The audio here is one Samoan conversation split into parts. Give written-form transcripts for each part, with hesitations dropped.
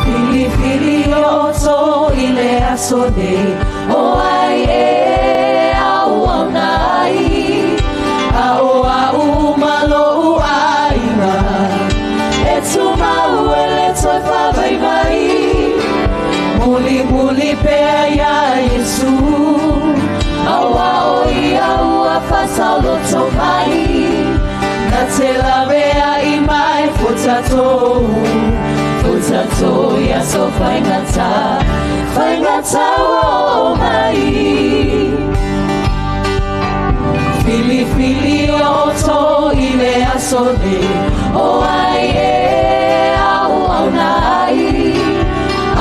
Filifili o to i le aso nei, o ai e au au nai, a o au malo aiga, e tumau e le toe whavaivai, muli muli pea ia Yesu, aua o ia ua whasaloto mai, na te lavea i mai fotatou, fotatou ia so whaingata, whaingata o mai. Fili fili o to i le aso nei, o ai e au au nai,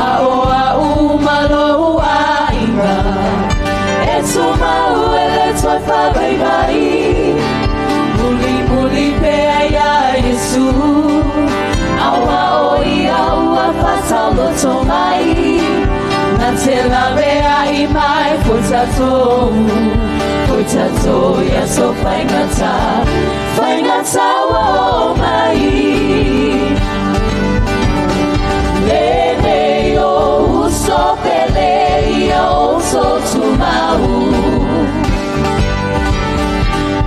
a o au malo aiga, e tumau e le toe whavaivai, muli muli pea ia Yesu, aua o ia ua whasaloto mai, na te lavea i mai fotatou, fotatou ia so whaingata, whaingata o mai. Lene o uso pele ia o so tumau,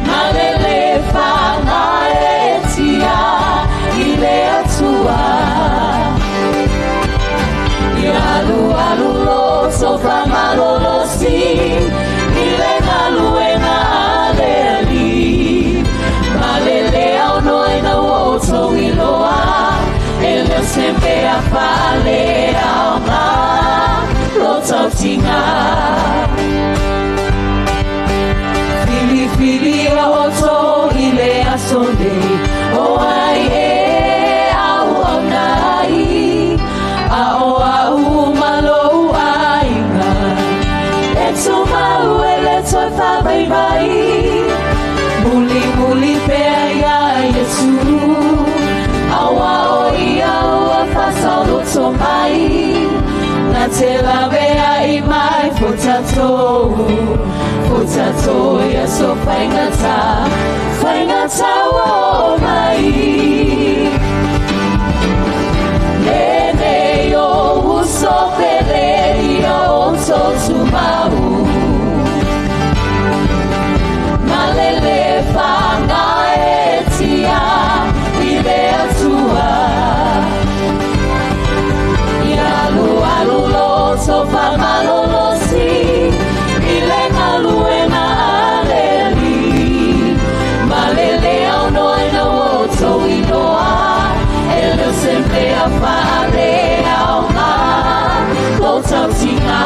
malele whangaetia i le atua, ia alu alu loto whamalolosi, i le galuega a le Ali, malele au noena o tou faavaivai Mulimuli pea iā Iesu Aua o ia ua faasaoloto mai Na te laveai mai fo tatou Fo tatou i aso faigata Faigata ua oo mai Lenei ou uso pele ia outou tumau Malele fagaetia i le Atua Ia alualu lo outou faamalolosi i le galuega a le Alii Malele aunoa ina ua outou iloa e le o se mea faaleaoga tou tautiga.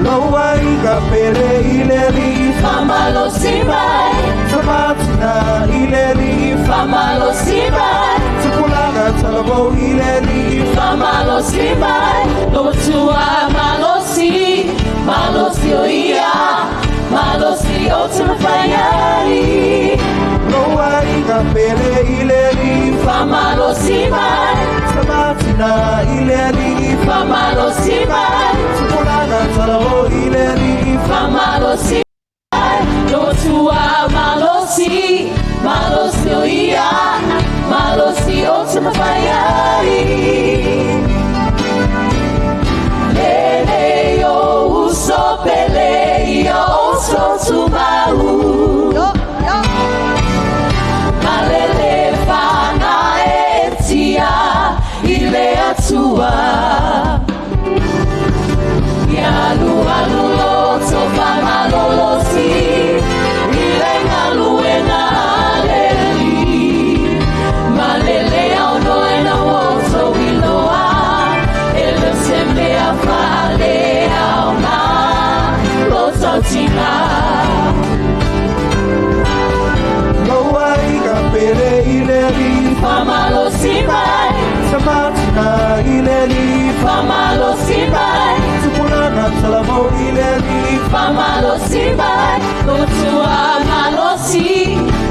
Lou aiga pele i le Alii Faamalosi mai Famatina i le Alii Faamalosi mai Tupulaga talavou i le Alii Faamalosi mai Lo Atua malosi Malosi o ia Malosi o te mafai ai Lou aiga pele i le Alii Faamalosi mai Famatina i le Alii Faamalosi mai Tupulaga talavou i le Alii Faamalosi mai Lo Atua malosi Malosi o ia Malosi o te mafai ai Lenei ou uso pele ia outou tumau Malele fagaetia i le Atua Ia alualu lo outou faamalolosi i le galuega a le Alii Malele aunoa ina ua outou iloa e le o se mea faaleaoga lo tautiga Lou aiga pele i le Alii Faamalosi mai Famatina i le Alii Faamalosi mai Tupulaga talavou i le Alii Faamalosi mai Lo Atua malosi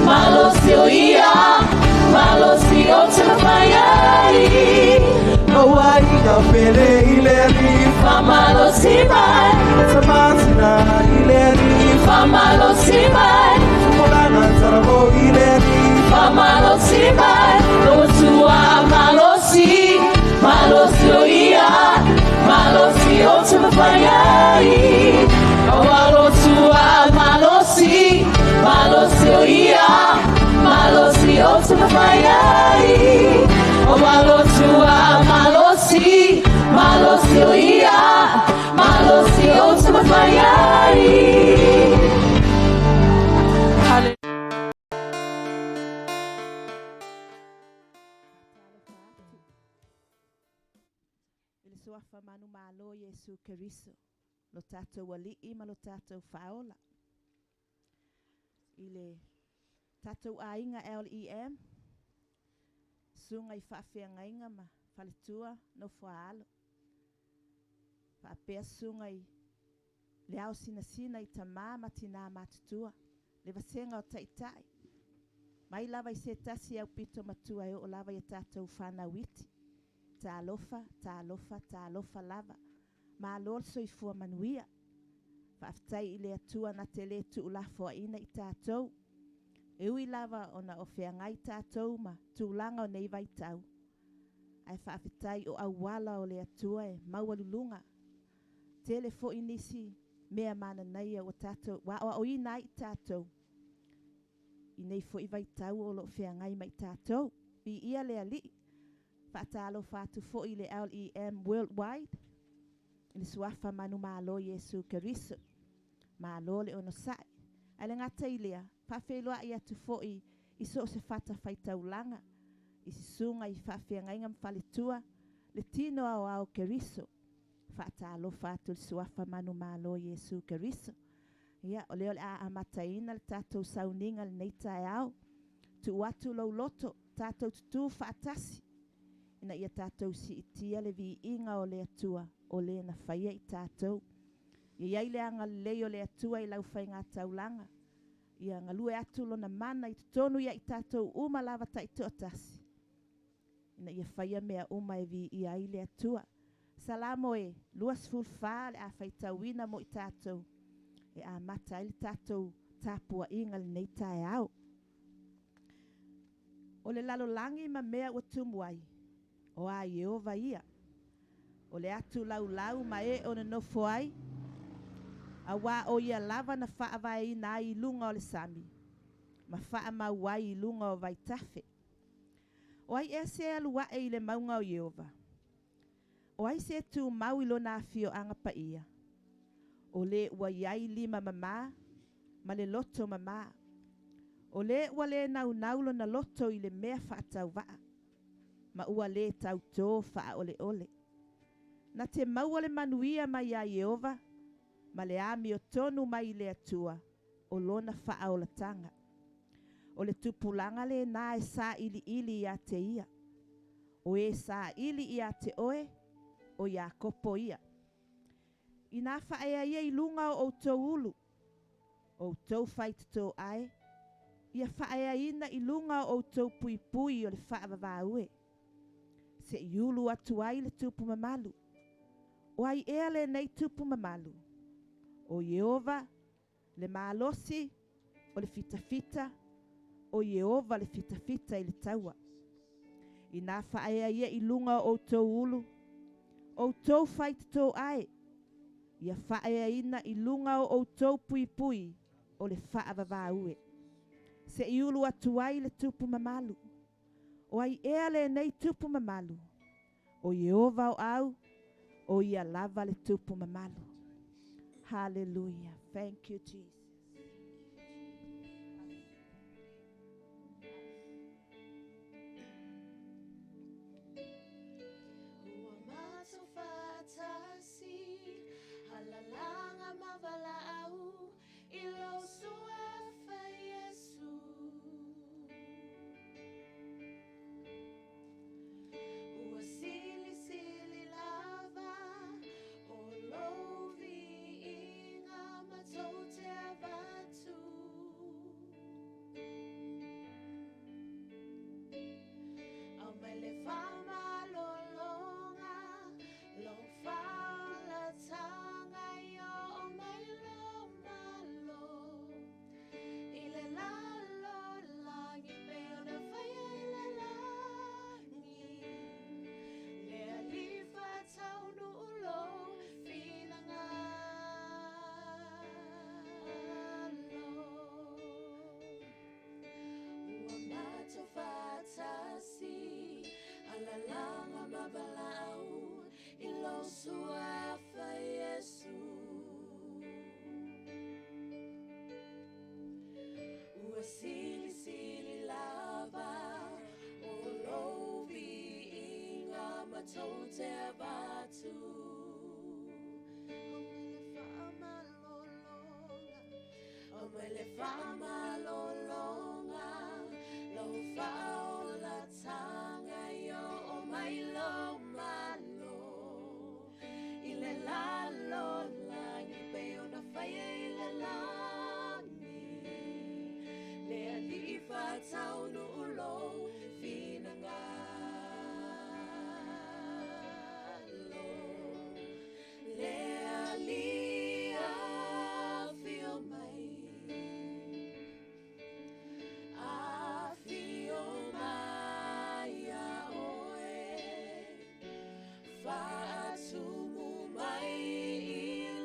Malosi o ia Malosi o te mafai ai Lou aiga pele i le Alii Faamalosi mai Famatina i le Alii Faamalosi mai Tupulaga talavou i le Alii Faamalosi mai Lo Atua malosi Malosi o ia Malosi o te mafai ai Aua lo Atua malosi Malosi o ia Malosi o te mafai ai Aua lo Atua malosi Malosi o ia Malosi o te mafai ai Hallelujah. Faatalofa atu i le suafa manumalo o Iesu Keriso, lo tatou Alii ma lo tatou Faaola. I le tatou aiga LEM, susuga i faafeagaiga ma faletua nofo a alo, faapea susuga i le ao sinasina i tama ma tinā matutua, le vasega o taitai, mai lava i se tasi aupito matua e oo lava ia tatou fanau iti. Talofa, talofa, talofa lava. Malo le soifua manuia. Faafetai i le Atua na te lē tuulafoaiina i tatou. E ui lava ona o feagai tatou ma tulaga o nei vaitau, ae faafetai o auala o le Atua e maualuluga. Tele foi nisi mea mananaia ua tatou ua aoaoina ai i tatou i nei foi vaitau o lo o feagai ma i tatou. Viia le Alii. Faatalofa atu foi i le LEM Worldwide i le suafa manumalo Iesu Keriso. Malo le onosai. Ae le gata i lea, faafeiloai atu foi i so o se fatafaitaulaga, i susuga i faafeagaiga ma faletua, le tino aoao Keriso. Faatalofa atu i le suafa manumalo Iesu Keriso. Ia, o lea o le a amataina le tatou sauniga lenei taeao. Tuu atu lou loto, tatou tutū faatasi, ina ia tatou siitia le viiga o le Atua o le na faia i tatou. Ia iai le agalelei o le Atua i lau faigataulaga. Ia galue atu lona mana i totonu ia i tatou uma lava taitoatasi. Ina ia faia mea uma e viia ai le Atua. Salamo e 24 le a faitauina mo i tatou e amata ai le tatou tapuaiga i lenei taeao. O le lalolagi ma mea ua tumu ai, o a Ieova ia. O le atu laulau ma e o nonofo ai, auā o ia lava na faavaeina ai i luga o le sami, ma faamau ai i luga o vaitafe. O ai ea se alu ae i le mauga o Ieova? O ai se tumau i lona afioaga paia? O le ua i ai lima mamā ma le loto mamā. O le ua le naunau lona loto i le mea faatauvaa, ma ua le tautō faaoleole. Na te maua le manuia mai ia Ieova, ma le amiotonu mai i le Atua o lona faaolataga. O le tupulaga lena e sailiili ia te ia. O e saili ia te oe, o Iakopo ia. Inā faaea ia i luga o outou ulu, outou faitoto ae, ia faaeaina i luga o outou puipui o le faavavaue. Seia ulu atu ai le tupu mamalu. O ai ea lenei tupu mamalu? O Ieova, le malosi, o le fitafita, o Ieova le fitafita i le taua. Inā faaea ia i luga o outou ulu, outou faitoto ae, ia faaeaina i luga o outou puipui o le faavavaue. Seia ulu atu ai le tupu mamalu. O ai ea lenei tupu mamalu? O Ieova o au, o ia lava le tupu mamalu. Hallelujah. Thank you, Jesus. Ua matou faatasi alalāga ma valaau i lou suafa Iesu. Ua silisili lava o lou viiga matou te avatu. Aumai le faamalologa, lou faaolataga ia oo mai lou Malo. I le lalolagi pei ona faia i le lagi. Le Alii faataunuu lou finagalo. Ua matou faatasi alalāga ma valaau i lou suafa Iesu. Ua silisili lava o lou viiga matou te avatu. Aumai le faamalologa, lou faaolataga ia oo mai lou Malo. I le lalolagi pei ona faia i le lagi. Le Alii faataunuu lou finagalo. Le Alii afio mai, afio mai ia oe, faatumu mai i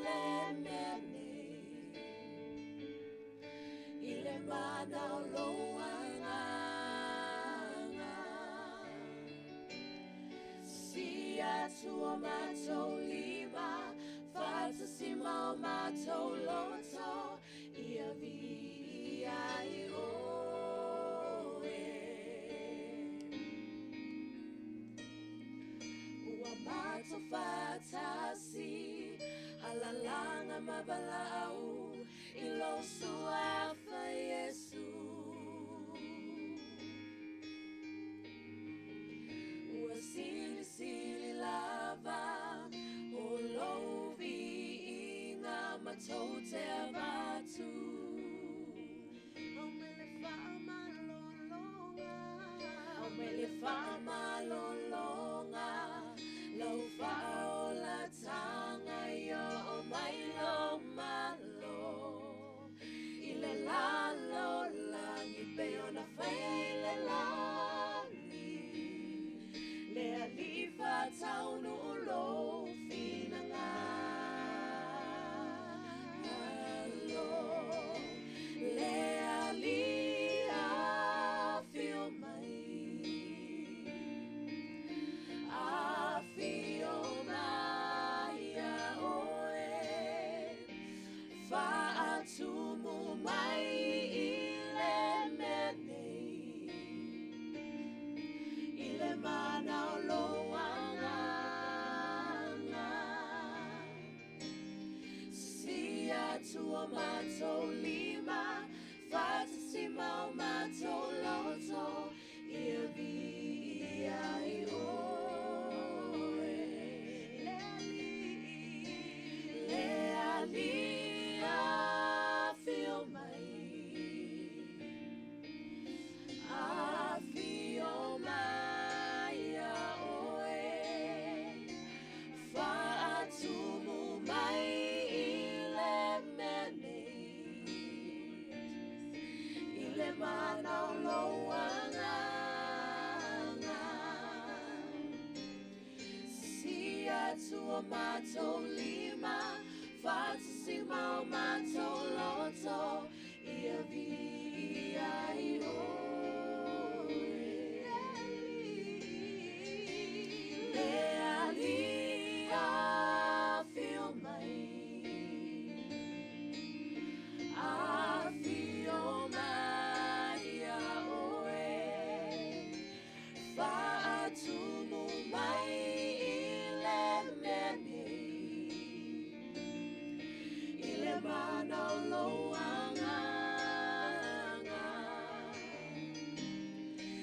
le mea nei, i le mana o lou agaga. Si atu o matou lima, faatasi ma o matou loto, ia viia ai oe. Ua matou faatasi alalāga ma valaau i lou suafa Iesu. Ua silisili lava o lou viiga matou te avatu. Aumai le faamalologa, lau faaolataga ia o mai lou malo. I le lalolagi pei ona faia i le lagi. Le Alii faataunuu lou finagalo. Le Alii afio mai. Afio mai ia oe. Faatumu mai i le mea nei. I le mana o lou agaga. Si atu o matou lima, faatasi ma o matou loto, ia viia ai oe. Le Alii afio mai. Afio mai ia oe. Faatumu mai i le mea nei. I le mana o lou agaga. Si atu o matou lima, faatasi ma o matou loto, ia viia ai oe. Le Alii afio mai. Afio mai ia oe. Faatumu mai i le mea nei. I le mana o lou agaga.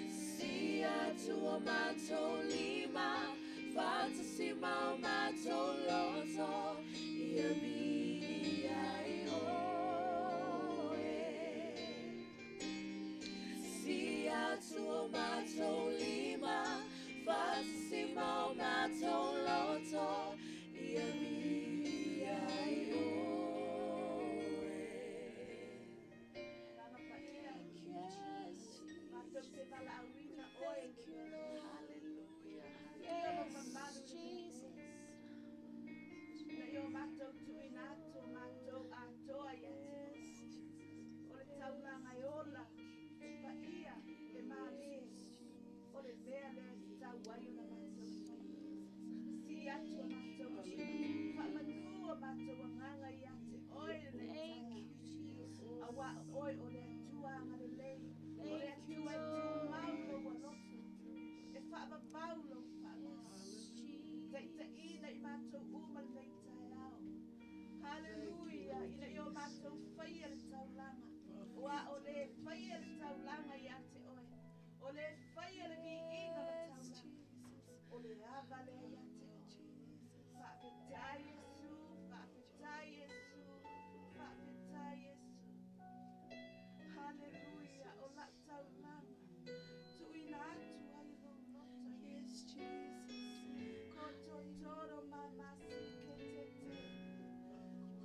Si atu o matou lima, faatasi ma o matou loto, ia viia ai oe. Si atu o matou lima, faatasi ma o matou loto, ia viia ai oe. Yes. Matou te valaauina oe. Thank you, Lord. Hallelujah. Yes, Jesus. Na i o matou tuuina atu o matou atoa ia te oe. O le taulaga e ola, paia e male. O le mea lea e tatau ai ona matou faia. Si atu o matou lima, faamanu o matou agaga ia te oe lenei Thank taeao. you, Jesus. Auā o oe o le Atua agalelei. O le Thank you, Atua e Lord. tumau lou alofa. E faavavau lou faalofa. Taitaiina i matou uma lenei taeao. Hallelujah. Ina ia o matou faia le taulaga. Ua o le faia le taulaga ia te oe. O le faia le viiga ma Yes, taulaga. Jesus. O le ava lea ia te oe. Faafetai Iesu, faafetai Iesu, faafetai Iesu. Hallelujah. O lau taulaga. Tuuina atu ai i lou loto. Yes, Jesus. Ko totoro mama si ke te te.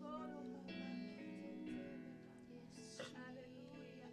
Koro mama ke te te le mama. Yes, Hallelujah.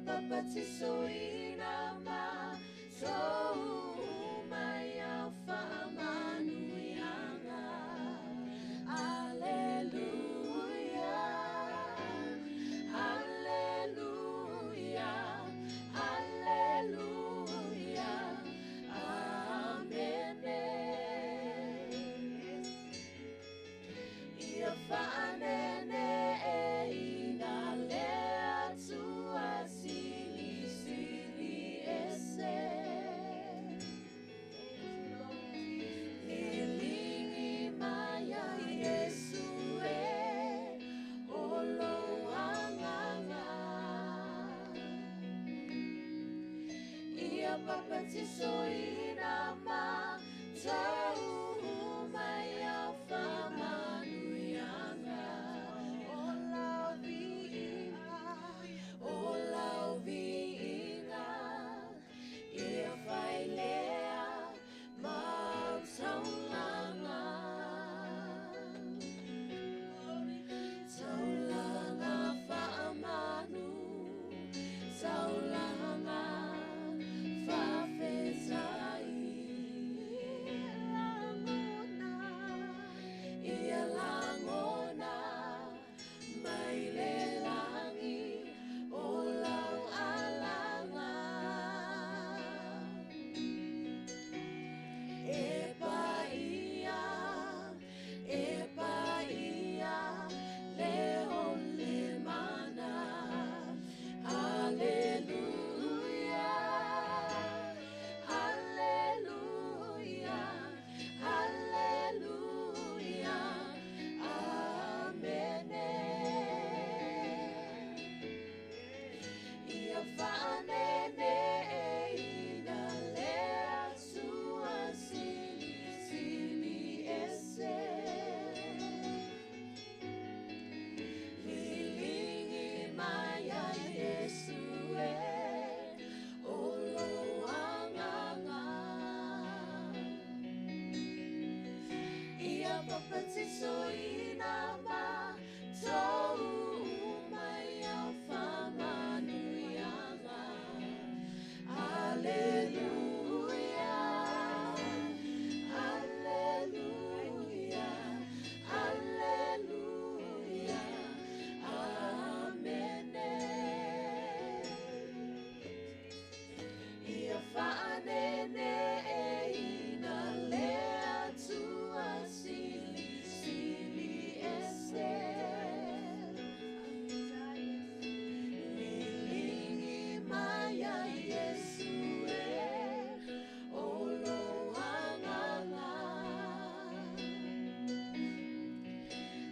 Papatisoina matou mai au faamanuiaga. Aleluia, Aleluia, Aleluia, Amene. Ia faanene ina le Atua silisili ese. Liligi mai ia Iesu e o lou agaga. Ia papatisoina matou mai au faamanuiaga. O lau viiga, o lau viiga, ia failea ma taulaga. Taulaga faamanu, taulaga faafetai. Lagona, ia lagona mai le lagi o lau alaga. E paia, e paia, le o le mana. Aleluia, Aleluia, Aleluia, Amene. Ia faanene ina le Atua silisili ese. Liligi mai ia Iesu e o lou agaga. Ia papatisoina matou mai au faamanuiaga. Aleluia, Aleluia, Aleluia, Amene. Ia faanene ina le Atua silisili ese. Liligi mai ia Iesu e o lou agaga.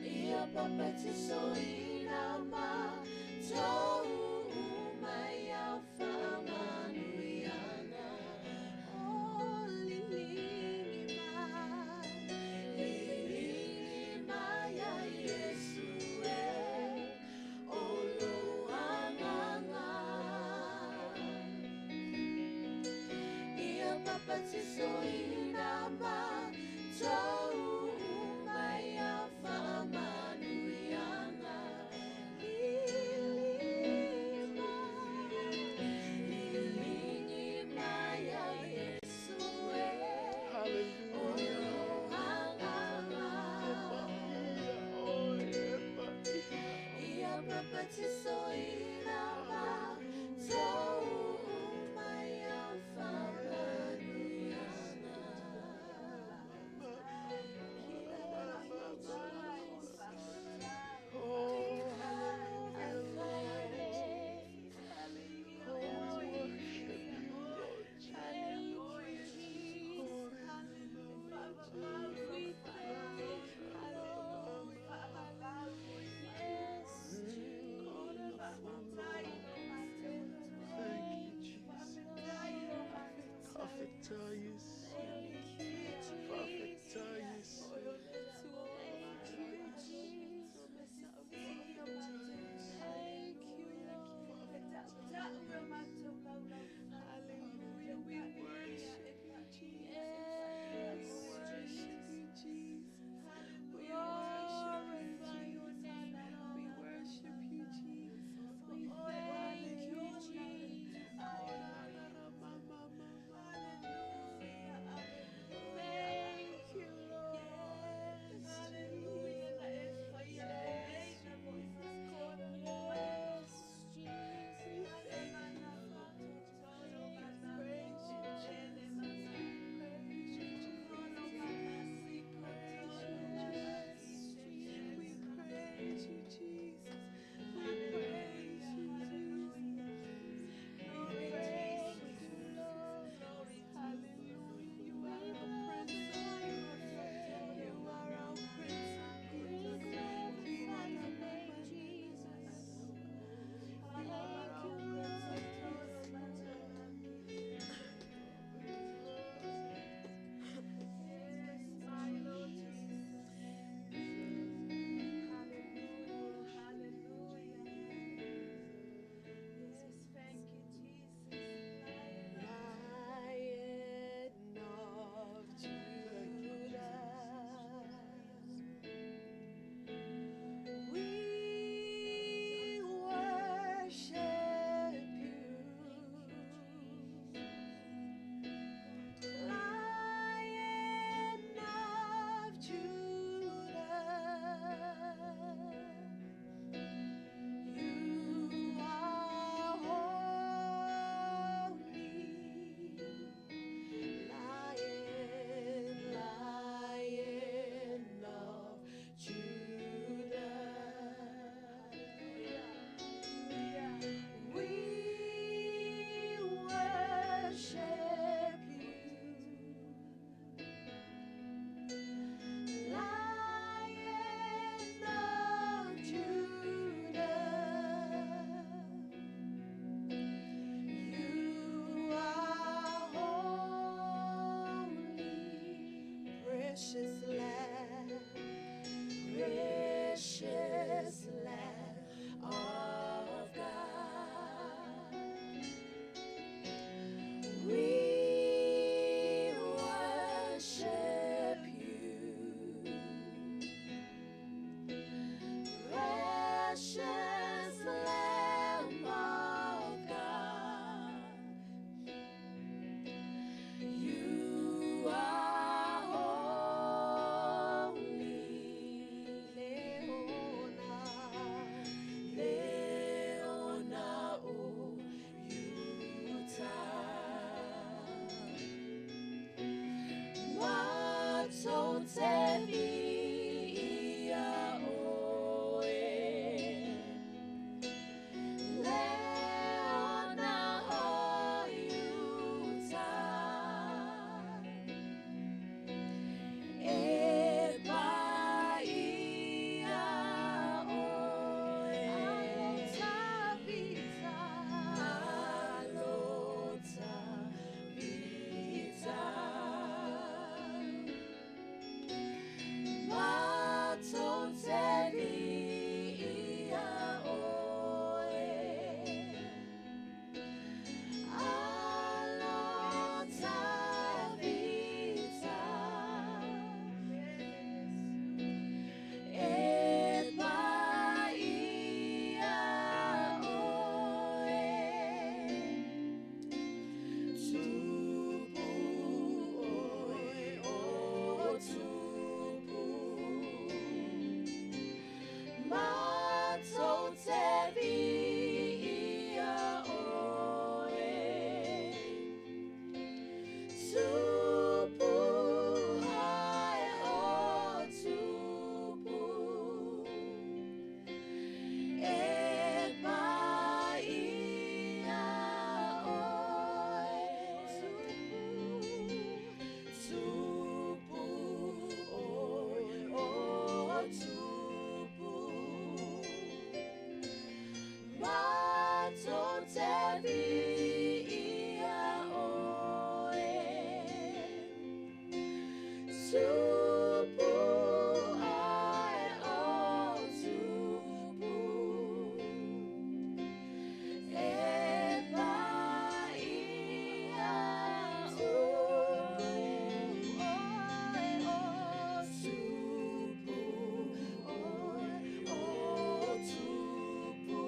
Ia papatisoina matou mai au faamanuiaga. O liligi mai, liligi mai ia Iesu e o lou agaga. Ia papatisoina matou mai au faamanuiaga. Liligi mai, liligi mai ia Iesu e o lou agaga. Ia papatisoina matou mai au faamanuiaga. Viia oe. Tupu ae o tupu, e paia oe, o tupu oe, o tupu.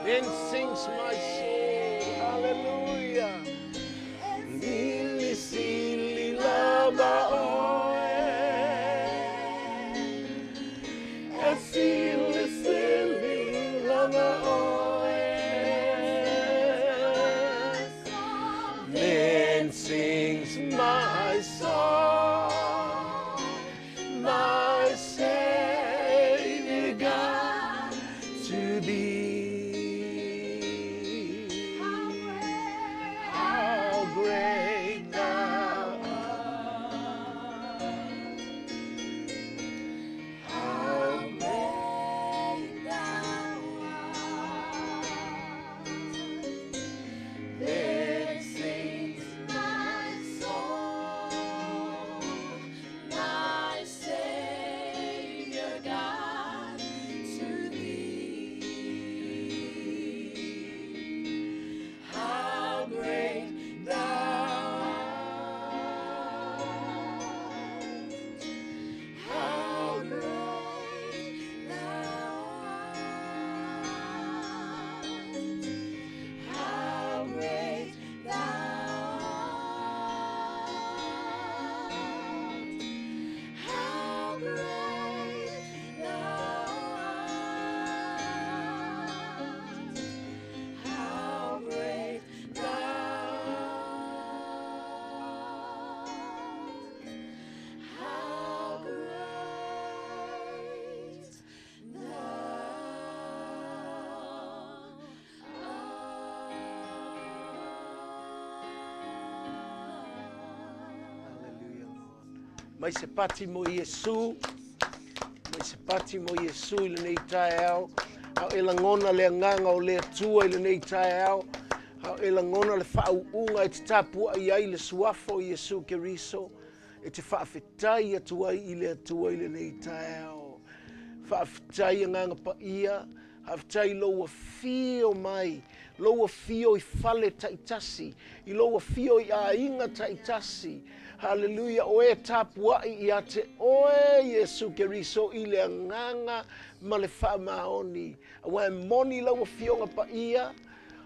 Then sings my soul, hallelujah. Silisili lava oe. E silisili lava oe. Then sings my soul, my Savior God, to thee. How great thou art. How Great thou art. Then sings my soul, my Savior God, to thee. How great thou art! How great thou art! How great thou art! How great thou art! How great thou art! How great thou Hallelujah, Lord. Mai se pati mo Iesu. Mai se pati mo Iesu i lenei taeao. Ao e lagona le agaga o le Atua i lenei taeao. Ao e lagona le faauuga e te tapuai ai le suafa o Iesu Keriso. E te faafetai atu ai i le Atua i lenei taeao. Faafetai agaga paia. Faafetai i lou afio mai, lou afio i fale taitasi, i lou afio i aiga taitasi. Haleluia, o e tapuai ia te oe, Iesu Keriso, i le agaga ma le faamaoni. Aua e moni lau afioga paia,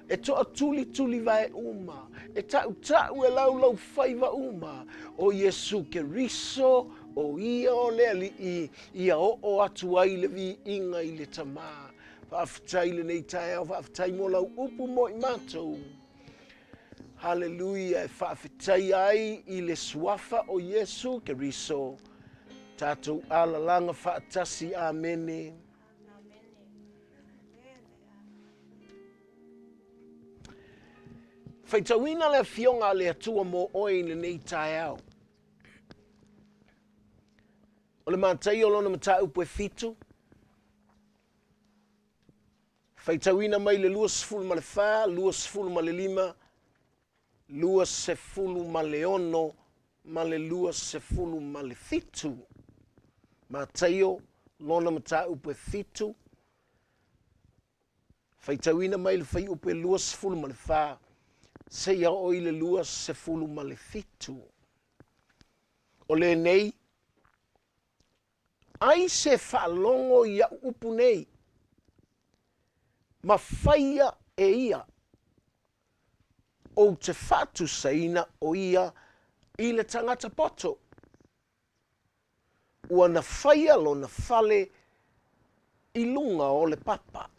e toatulitulivae uma, e tautau e lau faiva uma, o Iesu Keriso, o ia o le alii, ia oo atu ai le viiga i le Tamā. Faafetai lenei taeao, faafetai mo lau upu mo i matou. Haleluia, e faafetai ai i le suafa o Iesu Keriso. Tatou alalaga faatasi, amene. Faitauina le afioga a le Atua mo oe i lenei taeao. O le Mataio lona mataupu e 7. Faitauina mai le 24, 25, 26 ma le 27. Mataio lona mataupu e 7. Faitauina mai le fuaiupu e 24, seia oo i le 27. O lenei, ai se faalogo i au upu nei, ma faia e ia, ou te faatusaina o ia i le tagata poto. Ua na faia lona fale i luga o le papa.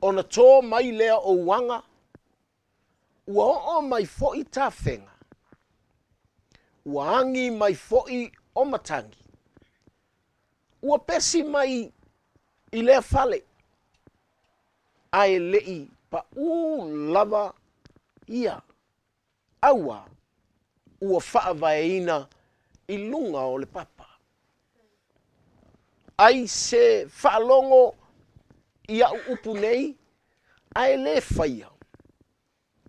Ona tō mai lea o uaga, ua oo mai foi tafega, ua agi mai foi o matagi. Ua pesi mai i lea fale, ae le'i paʻū lava ia, aua ua faavaeina i luga o le papa. Ai se faalogo i au upu nei, ae lē faia,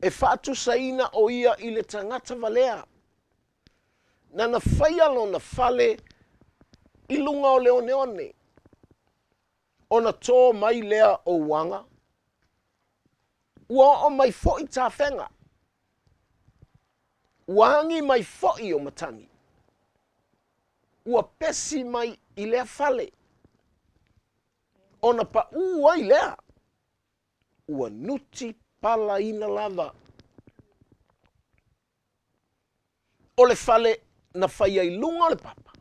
e faatusaina o ia i le tagata valea, nana faia lona fale i luga o le oneone, ona tō mai lea o uaga, ua oo mai foi tafega, ua agi mai foi o matagi, ua pesi mai i lea fale, ona paʻū ai lea. Ua nuti palaina lava. O le fale na faia i luga o le papa,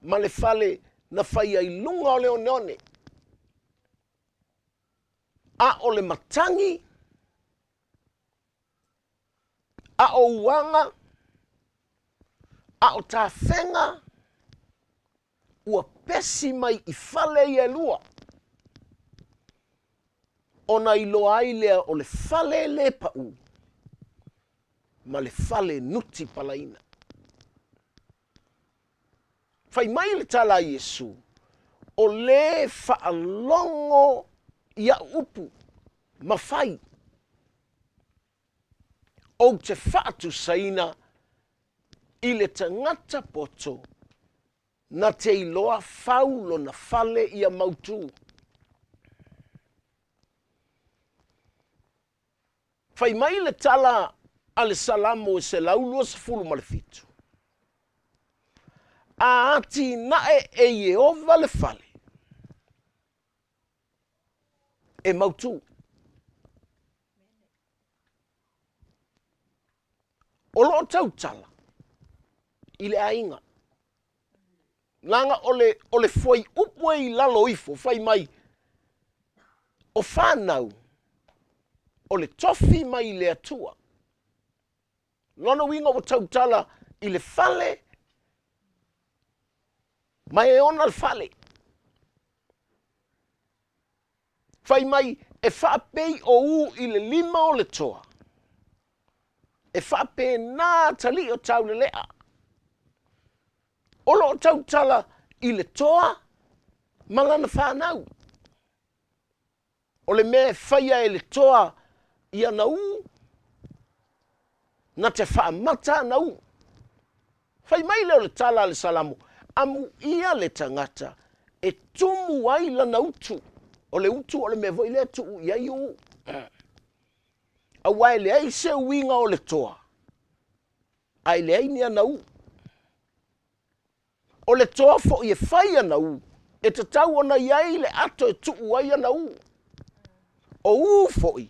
ma le fale na faia i luga o le oneone. A o le matagi, a o uaga, a o tafega, ua pesi mai i fale ia e lua, ona iloa ai lea o le fale lē pa'u ma le fale nuti palaina. Fai mai le tala a Iesu, O lē faalogo i a'u upu ma fai, ou te faatusaina i le tagata poto na te iloa fau lona fale ia mautū. Fai mai le tala a le Salamo e 127, A atinae e Ieova le fale, e mautū. O lo o tautala i le aiga. Leaga o le, o le fuaiupu e i lalo ifo, fai mai, o fanau, o le tofi mai i le Atua. Lona uiga ua tautala i le fale ma e ona le fale. Fai mai e faapei o u i le lima o le toa, e faapena atalii o taulelea. O lo o tautala i le toa ma lana fanau. O le mea e faia e le toa i ana u, na te faamata ana u. Fai mai lea o le tala a le Salamo, Amuia le tagata e tumu ai lana utu. O le utu o le mea foi lea e tuu i ai ū. Aua e leai se uiga o le toa, ae leai ni ana ū. O le toa foi e fai ana ū, e tatau ona i ai le ato e tuu ai ana ū. O ū foi,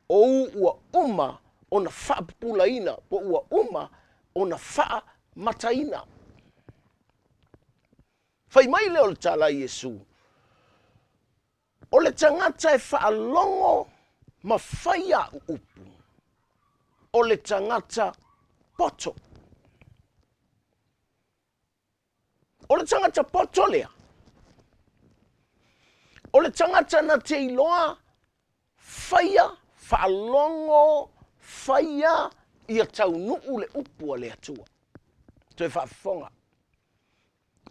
o ū ua uma ona faapupulaina po ua uma ona faamataina. Fai mai lea o le tala a Iesu, O le tagata e faalogo ma fai a'u upu, o le tagata poto. O le tagata poto lea, o le tagata na te iloa faia, faalogo, faia ia taunuu le upu a le Atua. Toe faafofoga.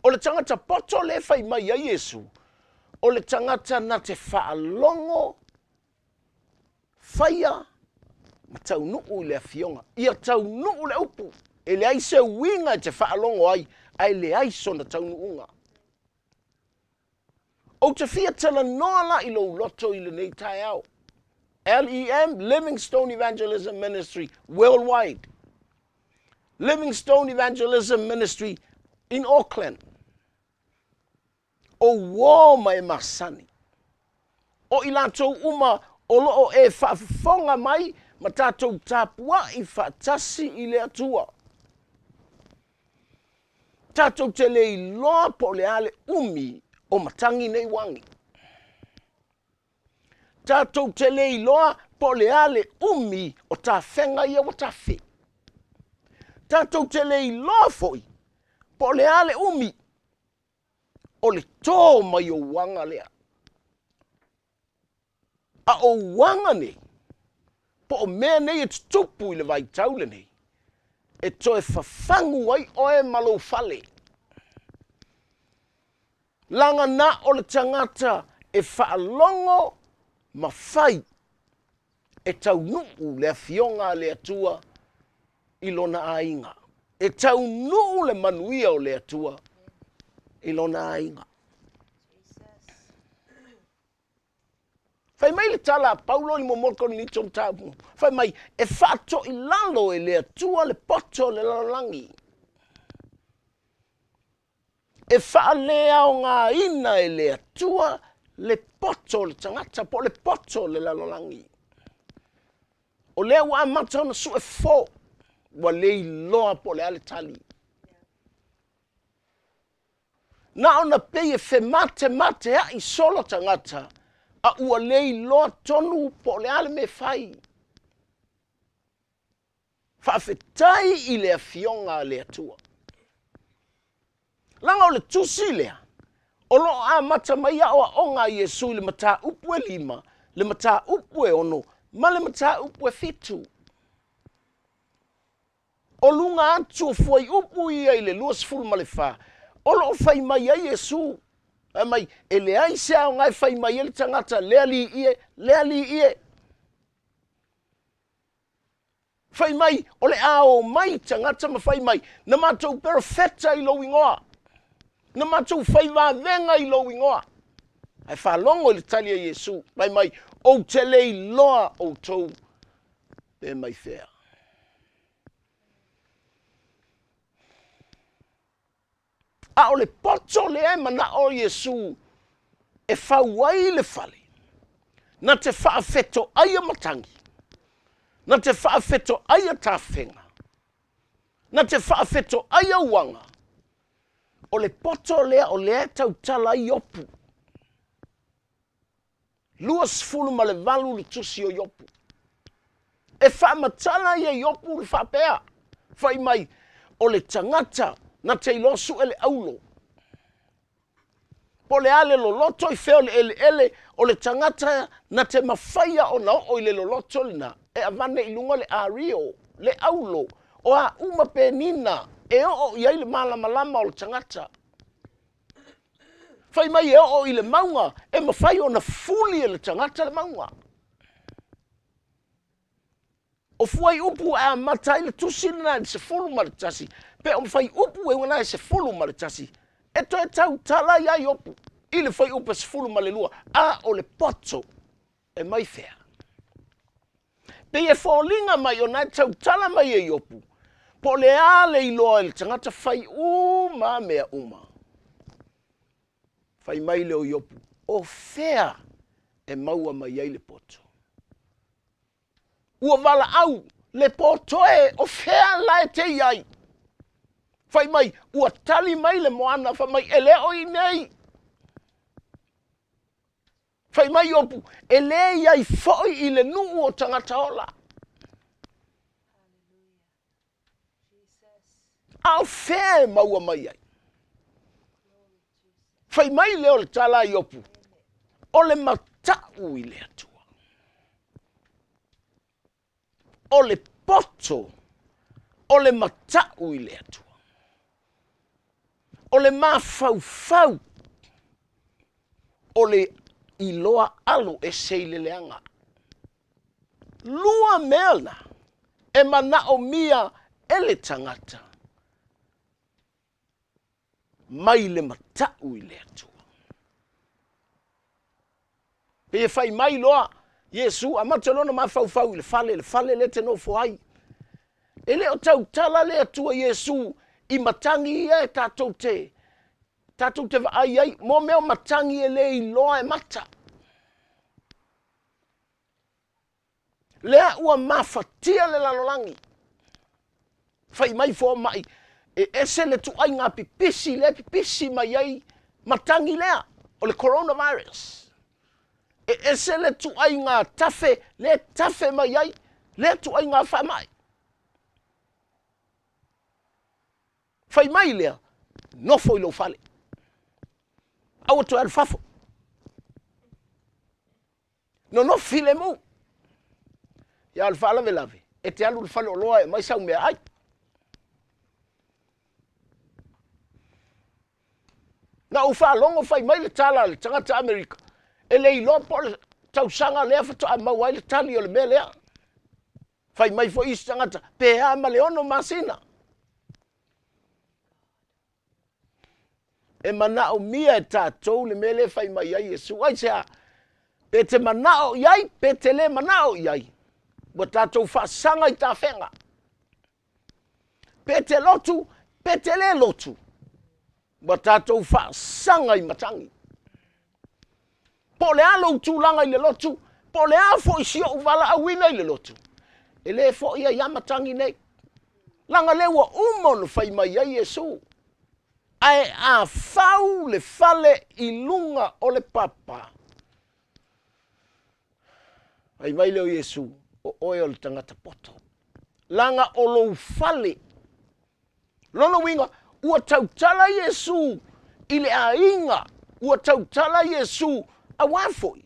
O le tagata poto lea e fai mai ai Iesu, o le tagata na te faalogo, faia ma taunuu i le afioga. Ia taunuu le upu, e leai se uiga e te faalogo ai, ae leai sona taunuuga. Ou te fia talanoa la i lou loto i lenei taeao. LEM, Livingstone Evangelism Ministry, worldwide. Livingstone Evangelism Ministry in Auckland. O uō ma e masani. O i latou uma o lo o e faafofoga mai ma tatou tapuai faatasi i le Atua. Tatou te le iloa po o le a le umi o matagi nei uagi. Tatou te le iloa po o le a le umi o tafega ia ua tafe. Tatou te le iloa foi po o le a le umi o le tō mai o uaga lea. A o uaga nei, po o mea nei e tutupu i le vaitau lenei, e toe fafagu ai oe ma lou fale. Leaga na o le tagata e faalogo ma fai e taunuu le Afioga a le Atua i lona aiga. E taunuu le manuia o le Atua i lona aiga. Fai mai le tala a Paulo i le muamua o Korinito mataupu, fai mai, e faatoilalo e le Atua le poto o le lalolagi. E faaleaogaina e le Atua Le poto o le tagata po o le poto o le lalolagi. O lea ua amata ona sue fofo, ua le iloa po o le a le tali. Na ona pei e fematematea'i solo tagata, a ua le iloa tonu po o le a le mea e fai. Faafetai i le Afioga a le Atua. Leaga o le tusi lea, o lo o amata mai aoaoga a Iesu i le mataupu e 5, le mataupu e 6, ma le mataupu e 7. O luga atu o fuaiupu ia i le 24, o lo o fai mai ai Iesu, fai mai, e leai se aoga e fai mai ai le tagata, le Alii e, le Alii e. Fai mai, o le a o mai tagata ma fai mai, na matou perofeta i lou igoa, na matou fai vavega i lou igoa. Ae faalogo i le tali a Iesu, fai mai, ou te le iloa outou pe mai fea. A o le poto lea e manao Iesu e fau ai le fale, na te faafetoaia matagi, na te faafetoaia tafega, na te faafetoaia uaga, o le poto lea o lea e tautala ai Iopu. 28 le tusi o Iopu. E faamatala ia Iopu le faapea, fai mai, o le tagata na te iloa sue le aulo. Po o le a le loloto i fea o le eleele, o le tagata na te mafaia ona oo i le loloto lena, e avane i luga le ario, le aulo, o a uma penina e oo i ai le malamalama o le tagata. Fai mai e oo i le mauga, e mafai ona fuli e le tagata le mauga. O fuaiupu e amata ai le tusi lena i le 11, pe o fuaiupu e uiga e 11, e toe tautala ia Iopu i le fuaiupu e 12, a o le poto e mai fea? Pei e foliga mai ona e tautala mai e Iopu, po o le a le iloa i le tagata fai uma a mea uma. Fai mai lea o Iopu, o fea e maua mai ai le poto? Ua valaau le poto e, o fea la e te i ai? Fai mai, ua tali mai le moana, fai mai, e le o i nei. Fai mai Iopu, e le i ai foi i le nuu o tagata ola. A o fea e maua mai ai? Fai mai lea o le tala a Iopu, o le mata'u i le Atua. O le poto o le mata'u i le Atua. O le mafaufau o le iloa alo ese i le leaga. Lua mea na e manaomia e le tagata mai le mata'u i le Atua. Pei e fai mai loa Iesu, amata lona mafaufau i le fale, le fale lea te nofo ai. E le o tautala le Atua Iesu i matagi ia e tatou te, tatou te vaai ai, mo mea o matagi e le iloa e mata. Lea ua mafatia le lalolagi. Fai mai fomai, e ese le tuaiga pipisi lea pipisi mai ai matagi lea, o le coronavirus. E ese le tuaiga tafe lea tafe mai ai lea tuaiga faamai. Fai mai lea, nofo i lou fale. Aua toe alu fafo. Nonofo filemu. Ia o le faalavelave, e te alu i le faleoloa e aumai sau meaai. Na ou faalogo fai mai le tala a le tagata Amerika, e le iloa po o le tausaga lea faatoa maua ai le tali o le mea lea. Fai mai foi isi tagata, pe a ma le 6 masina. E manaomia e tatou le mea lea e fai mai ai Iesu. Aisea? Pe te manao i ai, pe te le manao i ai, ua tatou faasaga i tafega. Pe te lotu, pe te le lotu, ua tatou faasaga i matagi. Po o le a lou tulaga i le lotu, po o le a foi si ou valaauina i le lotu, e le foi ai a matagi nei. Leaga lea ua uma ona fai mai ai Iesu, ae a fau le fale i luga o le papa, fai mai lea o Iesu, o oe o le tagata poto, leaga o lou fale. Lona uiga, ua tautala Iesu i le aiga, ua tautala Iesu, auā foi,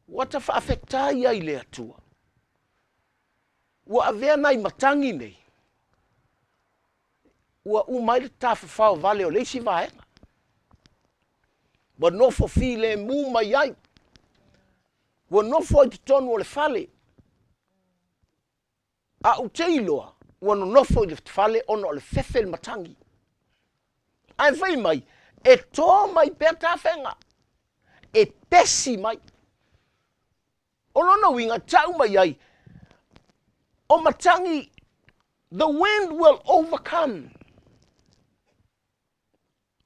ua ta faafetai ai i le Atua, ua avea nai matagi nei, ua uma ai le tafafao vale o le isi vaega, ua nofo filemu mai ai, ua nofo ai totonu o le fale. A ou te iloa, ua nonofo i le fale ona o le fefe le matagi. Ae fai mai, e to mai pea tafega, e pesi mai. O lona uiga, tau mai ai, o matagi, the wind will overcome.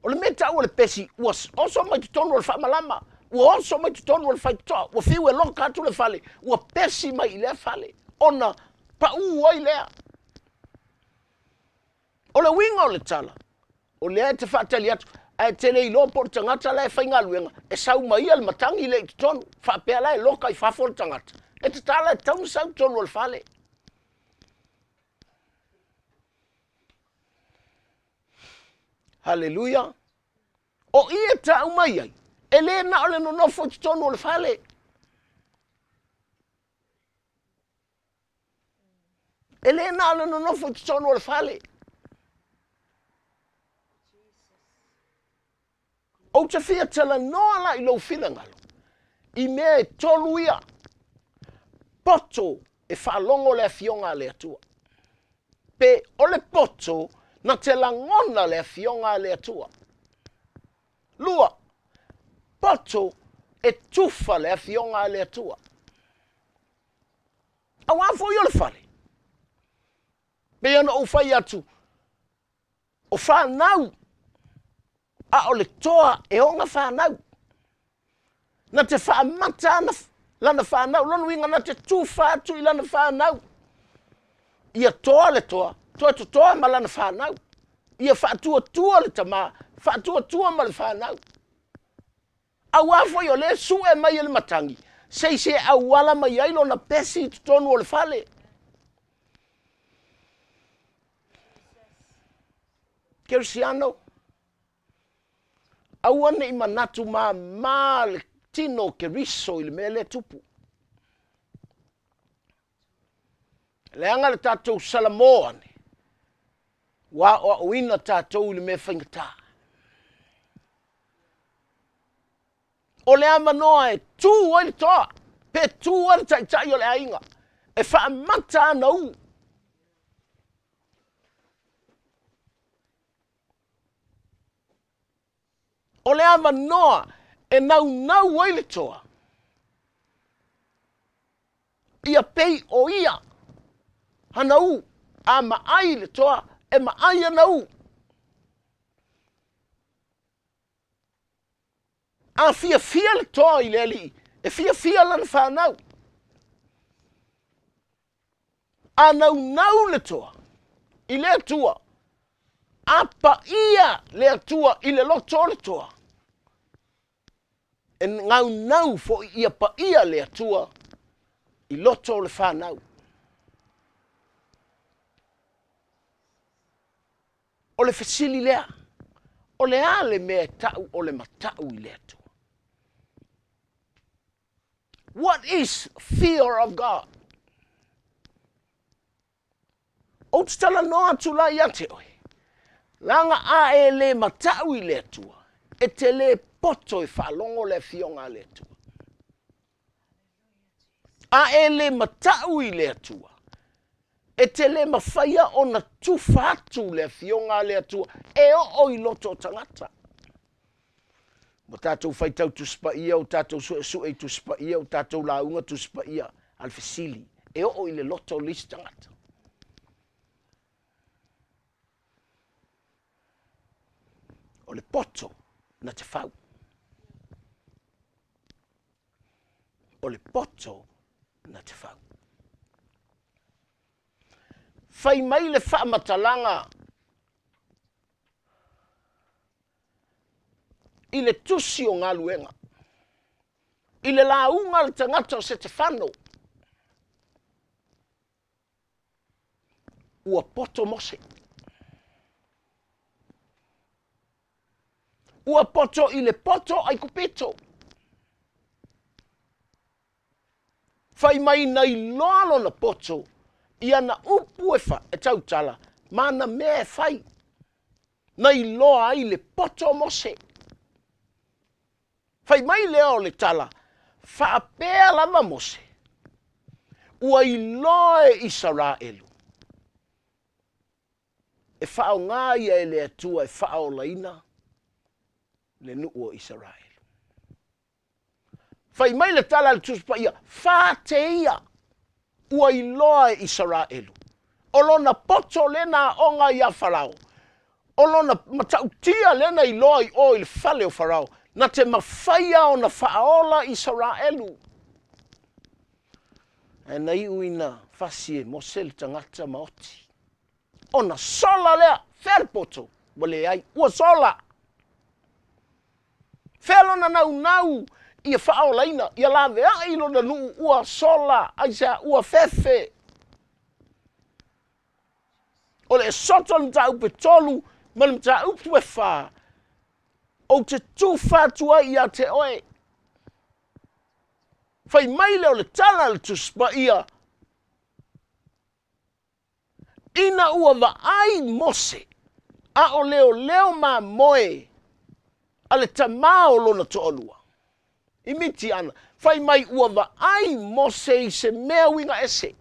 O le mea taua o le pesi, ua oso mai totonu o le faamalama, ua oso mai totonu o le faitotoa, ua fiu e loka atu le fale, ua pesi mai i lea fale, ona paū ai lea. O le uiga o le tala, o lea e te faatali atu, ae te le iloa po o le tagata la e faigaluega, e sau mai ia le matagi lea i totonu, faapea la e loka i fafo le tagata, e tatala e tatau ona sau i totonu o le fale. Haleluia! O i e tau mai ai, e le na o le nonofo i totonu o le fale. E le na o le nonofo i totonu o le fale. Ou te fia talanoa la i lou finagalo i mea e tolu ia. Poto e faalogo le Afioga a le Atua. Pe o le poto na te lagona le Afioga a le Atua. Lua, poto e tufa le Afioga a le Atua. Auā foi o le fale. Pei ona ou fai atu, o fanau, a o le toa e ona fanau. Na te faamata ana lana fanau, lona uiga na te tufa atu i lana fanau. Ia toa le toa, toe totoa ma lana fanau. Ia faatuatua le tama, faatuatua ma le fanau. Auā foi o lea e sue mai e le matagi, se i se auala mai ai lona pesi i totonu o le fale. Kerisiano, aua ne i manatu māmā le tino o Keriso i le mea lea e tupu. Leaga le tatou salamo ane, ua aoaoina tatou i le mea faigata. O le avanoa e tu ai le toa, pe tu ai le taitai o le aiga, e faamata ana u. O le avanoa e naunau ai le toa, ia pei o ia ana u, a maai le toa, e maai ana u. A fiafia le toa i le Alii, e fiafia lana fanau. A naunau le toa i le Atua, a paia le Atua i le loto o le toa, e naunau foi ia paia le Atua i loto o le fanau. O le fesili lea, o le a le mea e tau o le matau i le Atua? What is fear of God? Ou te talanoa atu la ia te oe, leaga a e le matau i le Atua, e te le poto e faalogo le Afioga a le Atua. A e le matau i le Atua, e te le mafaia ona tufa atu le Afioga a le Atua e oo i loto o tagata. Ua tatou faitau Tusi Paia, ua tatou suesue i Tusi Paia, ua tatou lauga Tusi Paia, a le fesili, e oo i le loto o le isi tagata. O le poto na te fau. O le poto na te fau. Fai mai le faamatalaga i le tusi o galuega, i le lauga a le tagata o Setefano, ua poto Mose. Ua poto i le poto Aikupito. Fai mai na iloa lona poto i ana upu e, fa, e tautala ma ana mea e fai. Na iloa ai le poto o Mose. Fai mai lea o le tala, faapea lava Mose, ua iloa e Isaraelu e faaaoga ia e le Atua e faaolaina le nuu o Isaraelu. Fai mai le tala a le Tusi Paia, fate ia ua iloa e Isaraelu, o lona poto lea na aoga iā Farao, o lona matautia lea na iloa i o i le fale o Farao, na te mafaia ona faaola Isaraelu. Ae na iu ina fasi e Mose le tagata maoti. Ona sola lea, fea le poto? Ua leai, ua sola. Fea lona naunau ia faaolaina, ia laveai lona nuu, ua sola, aisea, ua fefe. O le esoto le mataupu e tolu ma le mataupu e fā, ou te tufa atu ai ia te oe. Fai mai lea o le tala a le Tusi Paia, Ina ua vaai Mose a o leoleo mamoe a le tamā o lona toalua i Mitiana, fai mai ua vaai Mose i se mea uiga ese.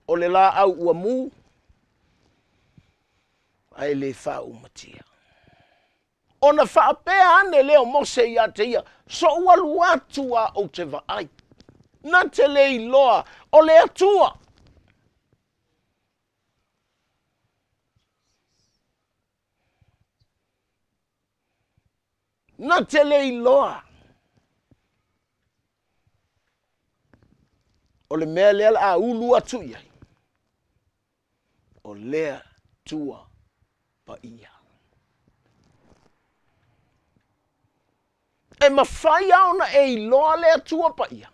O le laau ua mu, ae le faaumatia. Ona faapea ane lea o Mose ia te ia, Soʻu alu atu a ou te vaai, na te le iloa o le Atua. Na te le iloa. O le mea lea o le a ulu atu i ai, o lea tua paia. E mafai lava ona e iloa le Atua Paia,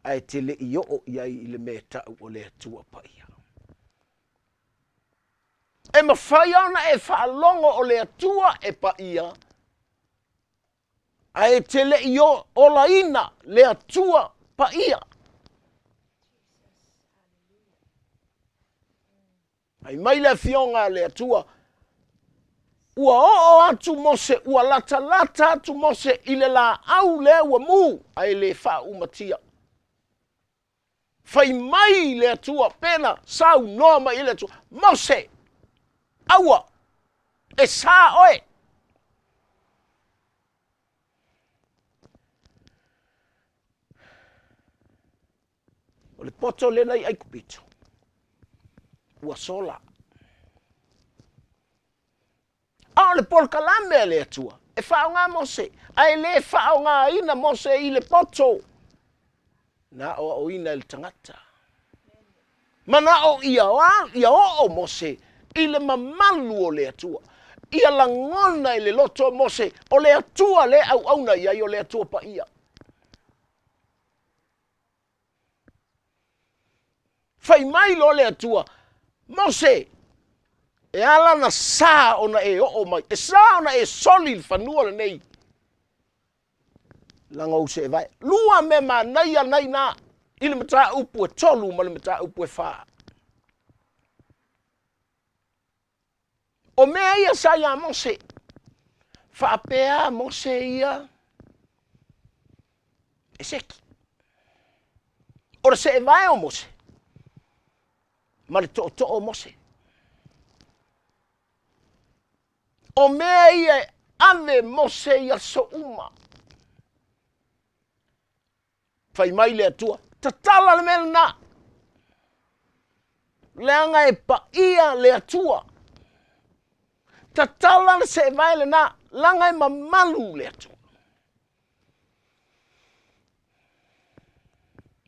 ae te le i oo i ai i le mea e tau o le Atua Paia. E mafai lava ona e faalogo o le Atua e paia, ae te le i olaina le Atua Paia. Fai mai le Afioga a le Atua, ua oo atu Mose, ua latalata atu Mose i le laau lea ua mu, ae le faaumatia. Fai mai le Atua, pena saunoa mai i le Atua, Mose, aua, e sa oe. O le poto lena i Aikupito, ua sola. A o le polokalame a le Atua, e faaaoga Mose, ae le faaaogaina Mose i le poto na aoaoina e le tagata. Manao ia, ia oo Mose i le mamalu o le Atua. Ia lagona i le loto o Mose, o le Atua lea e auauna i ai, o le Atua paia. Fai mai loa le Atua, Mose, e ala ona sa ona e oo mai, e sa ona e soli i le fanua lenei, leaga ou seevae. Lua mea manaia na i ina i le mataupu e tolu ma le mataupu e fā. O mea ia sa iā Mose. Faapea Mose ia e seki. O le seevae o Mose ma le tootoo o Mose. O mea ia e ave Mose i aso uma. Fai mai le Atua, tatala le mea lena, leaga e paia le Atua. Tatala le seevae lena, leaga e mamalu le Atua.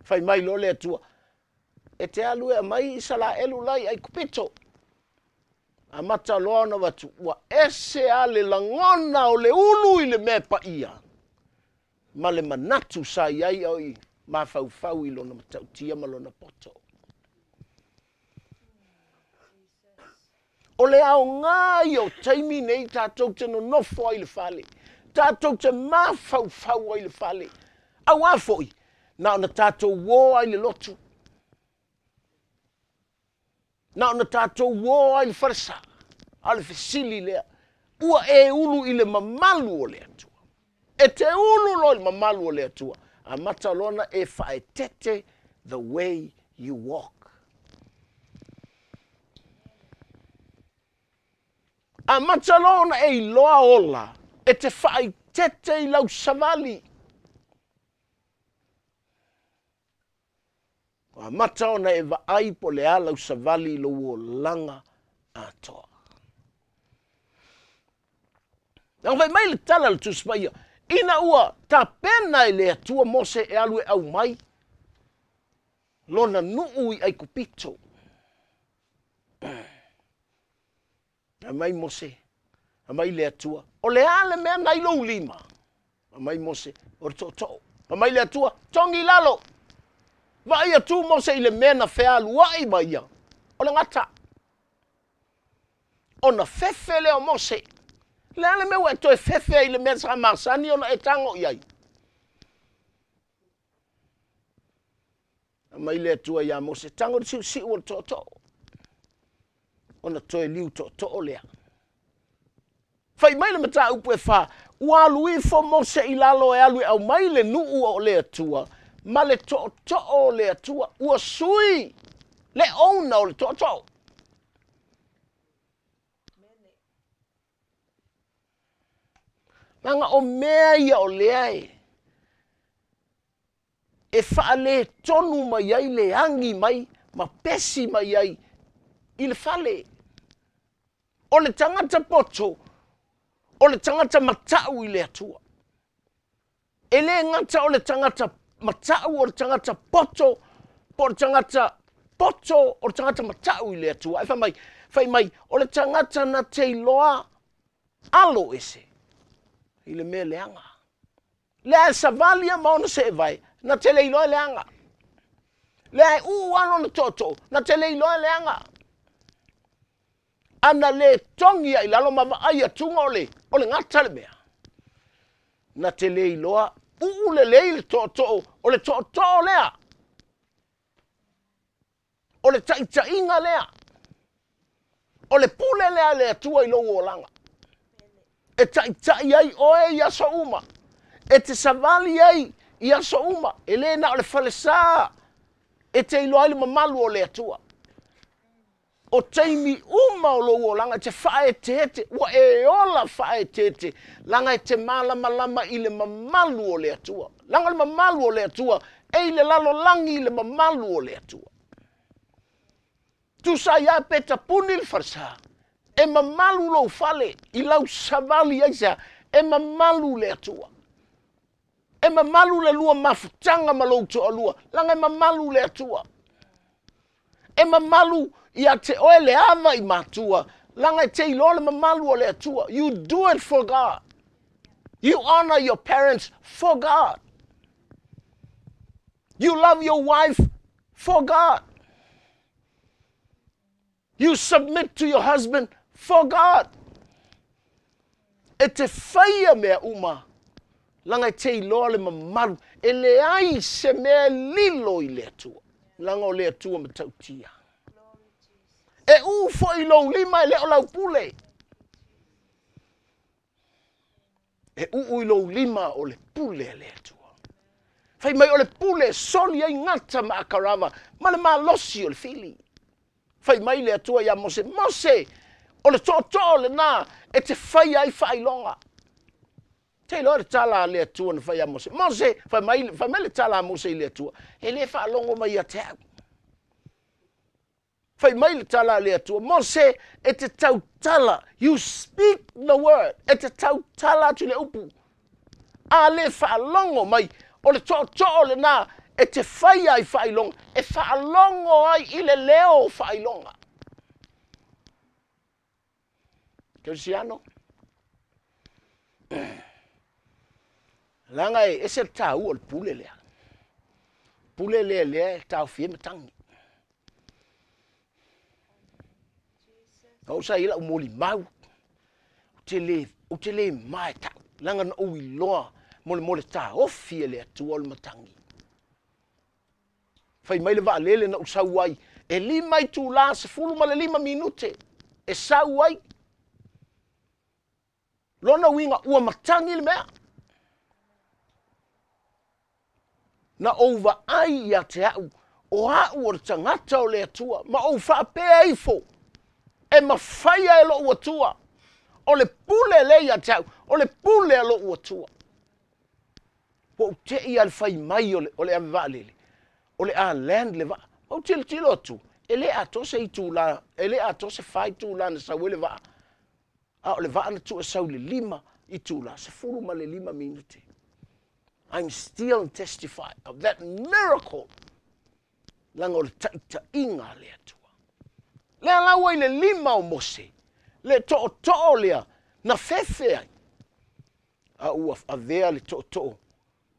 Fai mai loa le Atua, E te alu e aumai Isalaelu la i Aikupito. Amata loa ona avatu, ua ese lava le lagona o le ulu i le mea paia ma le manatu sa i ai a o i mafaufau i lona matautia ma lona poto. O le aoga ia o taimi nei tatou te nonofo ai i le fale, tatou te mafaufau ai i le fale, auā foi na ona tatou ō lava i le lotu, na ona tatou ō lava i le falesa, a o le fesili lea, ua e ulu i le mamalu o le Atua? E te ulu loa i le mamalu o le Atua, amata loa ona e faaeteete the way you walk. Amata loa ona e iloa ola, e te faaeteete i lau savali. Ua amata ona e vaai po o le a lau savali i lou olaga atoa. Leaga fai mai le tala a le Tusi Paia, ina ua tapena e le Atua Mose e alu e aumai lona nuu i Aikupito. Fai mai Mose, fai mai le Atua, o le a le mea na i lou lima? Fai mai Mose, o le tootoo. Fai mai le Atua, togi i lalo. Vaai atu Mose i le mea na fealuai ma ia, o le gata. Ona fefe lea o Mose. Le a le mea ua e toe fefe ai i le mea sa masani ona e tago i ai? Fai mai le Atua iā Mose, tago i le siusiu o le tootoo, ona toe liu tootoo lea. Fai mai le mataupu e fa, ua alu ifo Mose i lalo e alu e aumai le nuu o le Atua ma le tootoo o le Atua. Ua sui le owner o le tootoo. Leaga o mea ia o lea e e faaletonu mai ai le agi mai ma pesi mai ai i le fale. O le tagata poto, o le tagata matau i le Atua. E le gata o le tagata matau, o le tagata poto, po o le tagata poto, o le tagata matau i le Atua. Ae fai mai, fai mai, o le tagata na te iloa alo ese i le mea leaga. Lea e savali a ma ona seevae, na te le iloa e leaga. Lea e uu lava lona tootoo, na te le iloa e leaga. Ana le togi ai i lalo ma vaai atuga o le, o le gata le mea. Na te le iloa, uu lelei le tootoo, o le tootoo lea. O le taitaiga lea. O le pule lea a le Atua i lou olaga. E taitai ai oe i aso uma. E te savali ai i aso uma. E le na o le falesa e te iloa ai le mamalu o le Atua. O taimi uma o lou olaga e te faaeteete, ua e ola faaeteete, leaga e te malamalama i le mamalu o le Atua. Leaga o le mamalu o le Atua e i le lalolagi le mamalu o le Atua. Tusa ai lava pe tapuni le falesa, e mamalu lou fale i lau savali ai sea, e mamalu le Atua. E mamalu le lua mafutaga ma lou toalua, leaga e mamalu le Atua. E mamalu ia te oe le ava i matua, leaga e te iloa le mamalu o le Atua. You do it for God. You honor your parents for God. You love your wife for God. You submit to your husband for God. E te whaia mea uma, langa e te iloa le mamalu, e leai se mea e lilo i le Atua, langa o le Atua matautia. E ū foi i lou lima e le o lau pule. E uu i lou lima o le pule a le Atua. Fai mai o le pule e soli ai gata ma akarava ma le malosi o le fili. Fai mai le Atua iā Mose, Mose, o le tootoo lenā e te faia ai faailoga. Te iloa le tala a le Atua na fai ia Mose. Mose, fai mai, fai mai le tala a Mose i le Atua, e le faalogo mai ia te au. Fai mai le tala a le Atua, Mose, e te tautala, you speak the word, e te tautala atu i le upu. A le faalogo mai, o le tootoo lenā E te faia i faailoga, e faalogo ai i le leo o faailoga. Kerisiano, leaga e ese le taua o le pule lea. Pule lea lea e taofia ai matagi. Na ou sa i ai lau molimau, ou te le, ou te le ma e tau, leaga na ou iloa mo le mo le taofi e le Atua o le matagi. Fai mai le vaalele na ou sau ai, e 5 itula 15 minute e sau ai. Lona uiga ua matagi le mea. Na ou vaai ia te au, o au o le tagata o le Atua, ma ou faapea ifo, e mafaia e lou Atua. O le pule lea ia te au, o le pule a lou Atua. Ua ou te i lava i le fai mai o le, o le ave vaalele, o le a land le vaa. Ou tilotilo atu, e le atoa se itula, e le atoa se fa itula na sau ai le vaa. A o le vaa na tuu e sau i le 5 itula, 15 minute. I'm still testify of that miracle. Leaga o le taitaiga a le Atua. Lea la ua i le lima o Mose, le tootoo lea na fefe ai. A ua avea le tootoo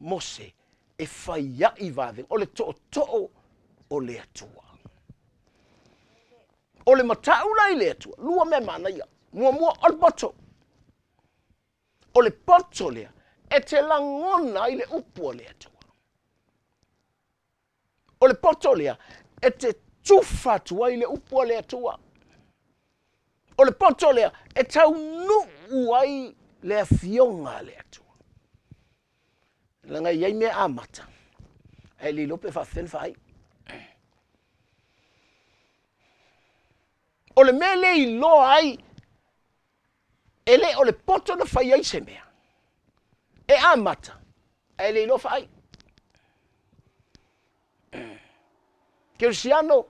Mose e faia'i vavega, o le tootoo o le Atua. O le matau la i le Atua, lua mea manaia. Muamua, o le poto. O le poto lea e te lagona ai le upu a le Atua. O le poto lea e te tufa atu ai le upu a le Atua. O le poto lea e taunuu ai le afioga a le Atua. Leaga e i ai mea amata, ae le iloa pe faapefea ona faaiu. O le mea le iloa ai e le o le poto na fai ai se mea. E amata, ae le iloa faaiu. Kerisiano,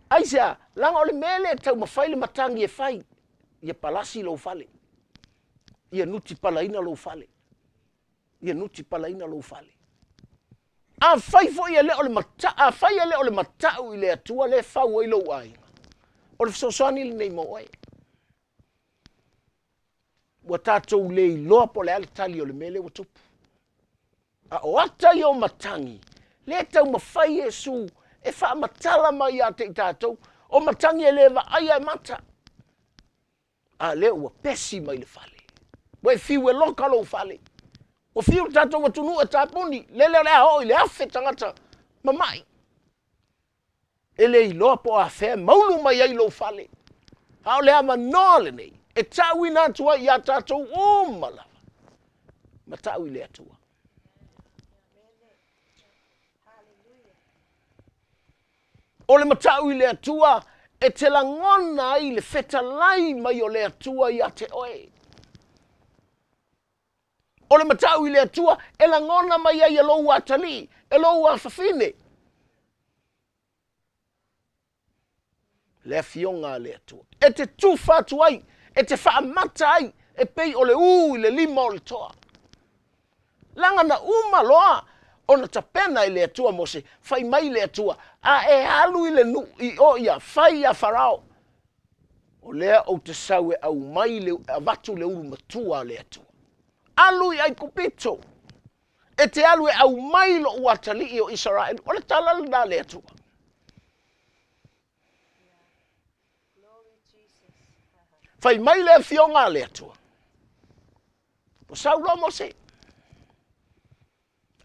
aisea, leaga o le mea lea e taumafai le matagi e fai, ia palasi lou fale, ia nutipalaina lou fale, ia nutipalaina lou fale. Afai foi e le o le mata, afai e le o le matau i le Atua lea e fau ai lou aiga, o le fesoasoani lenei mo oe. Ua tatou le iloa po o le a le tali o le mea lea ua tupu. A o ata ia o matagi, lea e taumafai Iesu e faamatala mai ia te i tatou, o matagi e le vaaia e mata. A lea ua pesi mai le fale. Ua e fiu e loka lou fale. Ua fiu le tatou atunuu e tapuni, lele o le a oo i le 1,000 tagata mamai. E le iloa po o afea e maulu mai ai lou fale. A o le avanoa lenei e tauina atu ai ia tatou uma lava, matau i le Atua. O le matau i le Atua e te lagona ai le fetalai mai o le Atua ia te oe. O le matau i le Atua e lagona mai ai e lou atalii, e lou afafine. Le afioga a le Atua. E te tufa atu ai, e te faamata ai, e pei o le ū i le lima o le toa. Leaga na uma loa ona tapena e le Atua Mose, fai mai le Atua, a e alu i le nuu i o ia, fai ia Farao. O lea ou te sau e aumai le, avatu le ulu matua a le Atua. Alu i Aikupito, e te alu e aumai lou atalii o Isaraelu. O le tala lena a le Atua. Fai mai le afioga a le Atua. Ua sau loa Mose.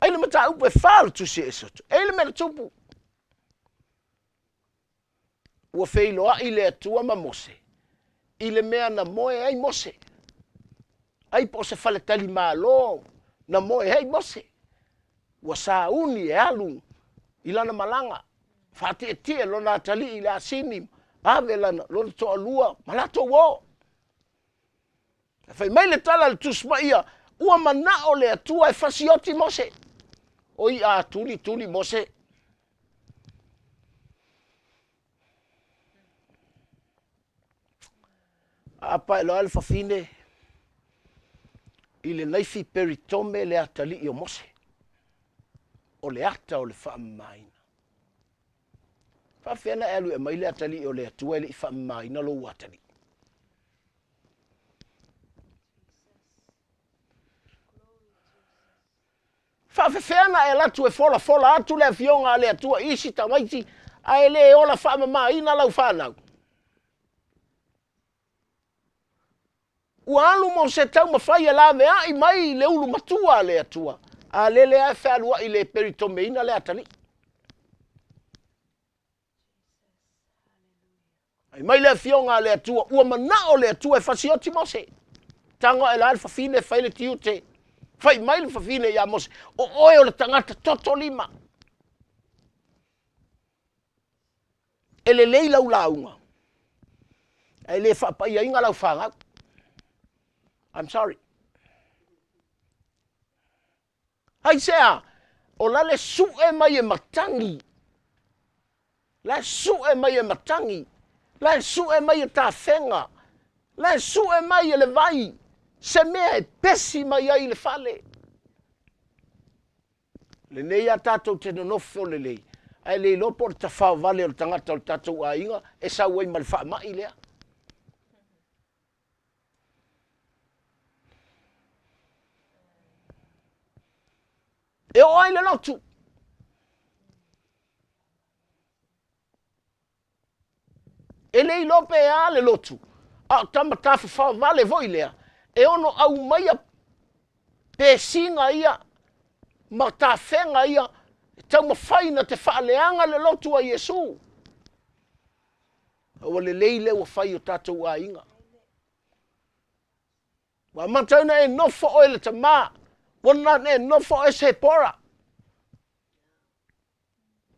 Ai le mataupu e fa o le tusi e Esoto. E i le mea na tupu. Ua feiloai le Atua ma Mose i le mea na moe ai Mose. Ai po o se faletalimalo na moe ai Mose. Ua sauni e alu i lana malaga, faatietie lona atalii i le asini, ave lana, lona toalua ma latou o. Ae fai mai le tala a le Tusi Paia, ua manao le Atua e fasioti Mose. O i'a a tuli tuli Mose. Aapa e loa le fafine i le naifi peritome le atalii o Mose. O le ata o le faamamaina. Faafefea na e alu e aumai le atalii o le Atua e le i faamamaina lou atalii? Faafefea na e alu atu e folafola atu le Afioga a le Atua i isi tamaiti ae le ola faamamaina lau fanau? Ua alu Mose taumafai e laveai mai le ulu matua a le Atua, a lele lava e fealuai le peritomeina le atalii. Fai mai le Afioga a le Atua, ua manao le Atua e fasioti Mose. Tago ae la le fafine fai le tiute. Fai mai le fafine ia Mose, o oe o le tagata toto lima. E lelei lau lauga, ae le faapaiaina lau fanau. I'm sorry. Aisea? O la le su'e mai e matagi, la e su'e mai e matagi, la e su'e mai e tafega, la e su'e mai e le vai se mea e pesi mai ai i le fale. Lenei a tatou te nonofo lelei, ae le iloa po o le tafaovale o le tagata o le tatou aiga e sau ai ma le faamai lea. E oo ai le lotu. E le iloa pe a le lotu, a o tama tafafao vale foi lea, e ono aumaia pesiga ia ma tafega ia e taumafai na te faaleaga le lotu a Iesu. A ua lelei lea ua fai i o tatou aiga. Ua amata ona e nofo oe le tama, ua na e nofo oe Sepora.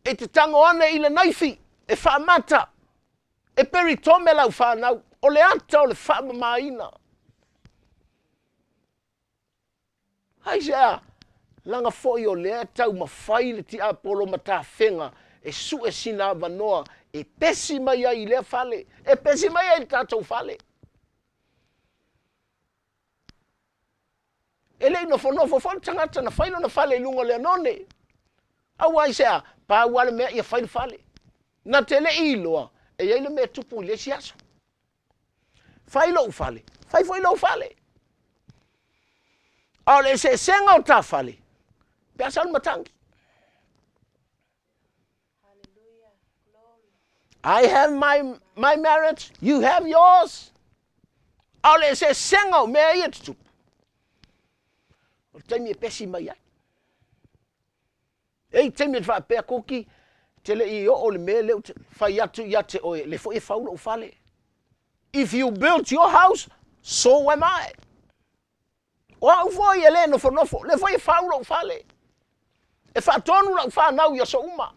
E te tago ane i le naifi, e faamata, e peritome lau fanau, o le ata o le faamamaina. Aisea? Leaga foi o lea e taumafai le tiapolo ma tafega e sue sina avanoa e pesi mai ai i lea fale, e pesi mai ai i le tatou fale. E le i nofonofo foi le tagata na fai lona fale i luga o le anone. Aua aisea? Pau lava le mea ia fai le fale. Na te le i iloa e i ai le mea e tupu i le isi aso. Fai lou fale, fai foi lou fale. A o le eseesega o ta fale, pe a sau le matagi. I have my, my marriage, you have yours. A o le eseesega o mea ia tutupu, o le taimi e pesi mai ai. E i taimi e faapea Kuki, te le i oo le mea lea ou te fai atu ia te oe, le foi e fau lou fale. If you build your house, so am I. O au foi e le nofonofo, le foi e fau lou fale. E faatonu lau fanau i aso uma.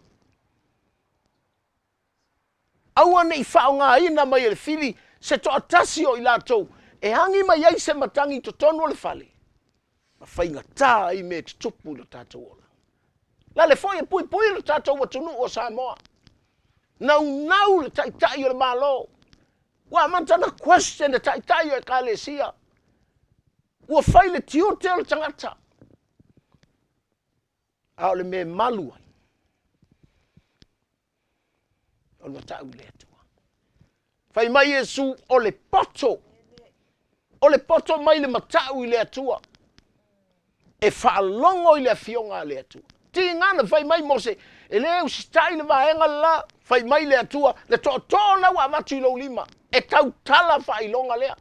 Aua ne i faaaogaina mai e le fili se toatasi o i latou e agi mai ai se matagi i totonu o le fale, ma faigata ai mea e tutupu i lo tatou olaga. Lale foi e puipui lo tatou atunuu o Samoa. Naunau le Taitai o le Malo. Ua amata ona question le Taitai o Ekalesia. Ua fai le tiute o le tagata. A o le mea e malu ai, o le matau i le Atua. Fai mai Iesu, o le poto, o le poto mai le matau i le Atua, e faalogo i le afioga a le Atua. Tiga na fai mai Mose, e le usitai le vaega le la, fai mai le Atua, le tootoo na ua avatu i lou lima, e tautala faailoga lea.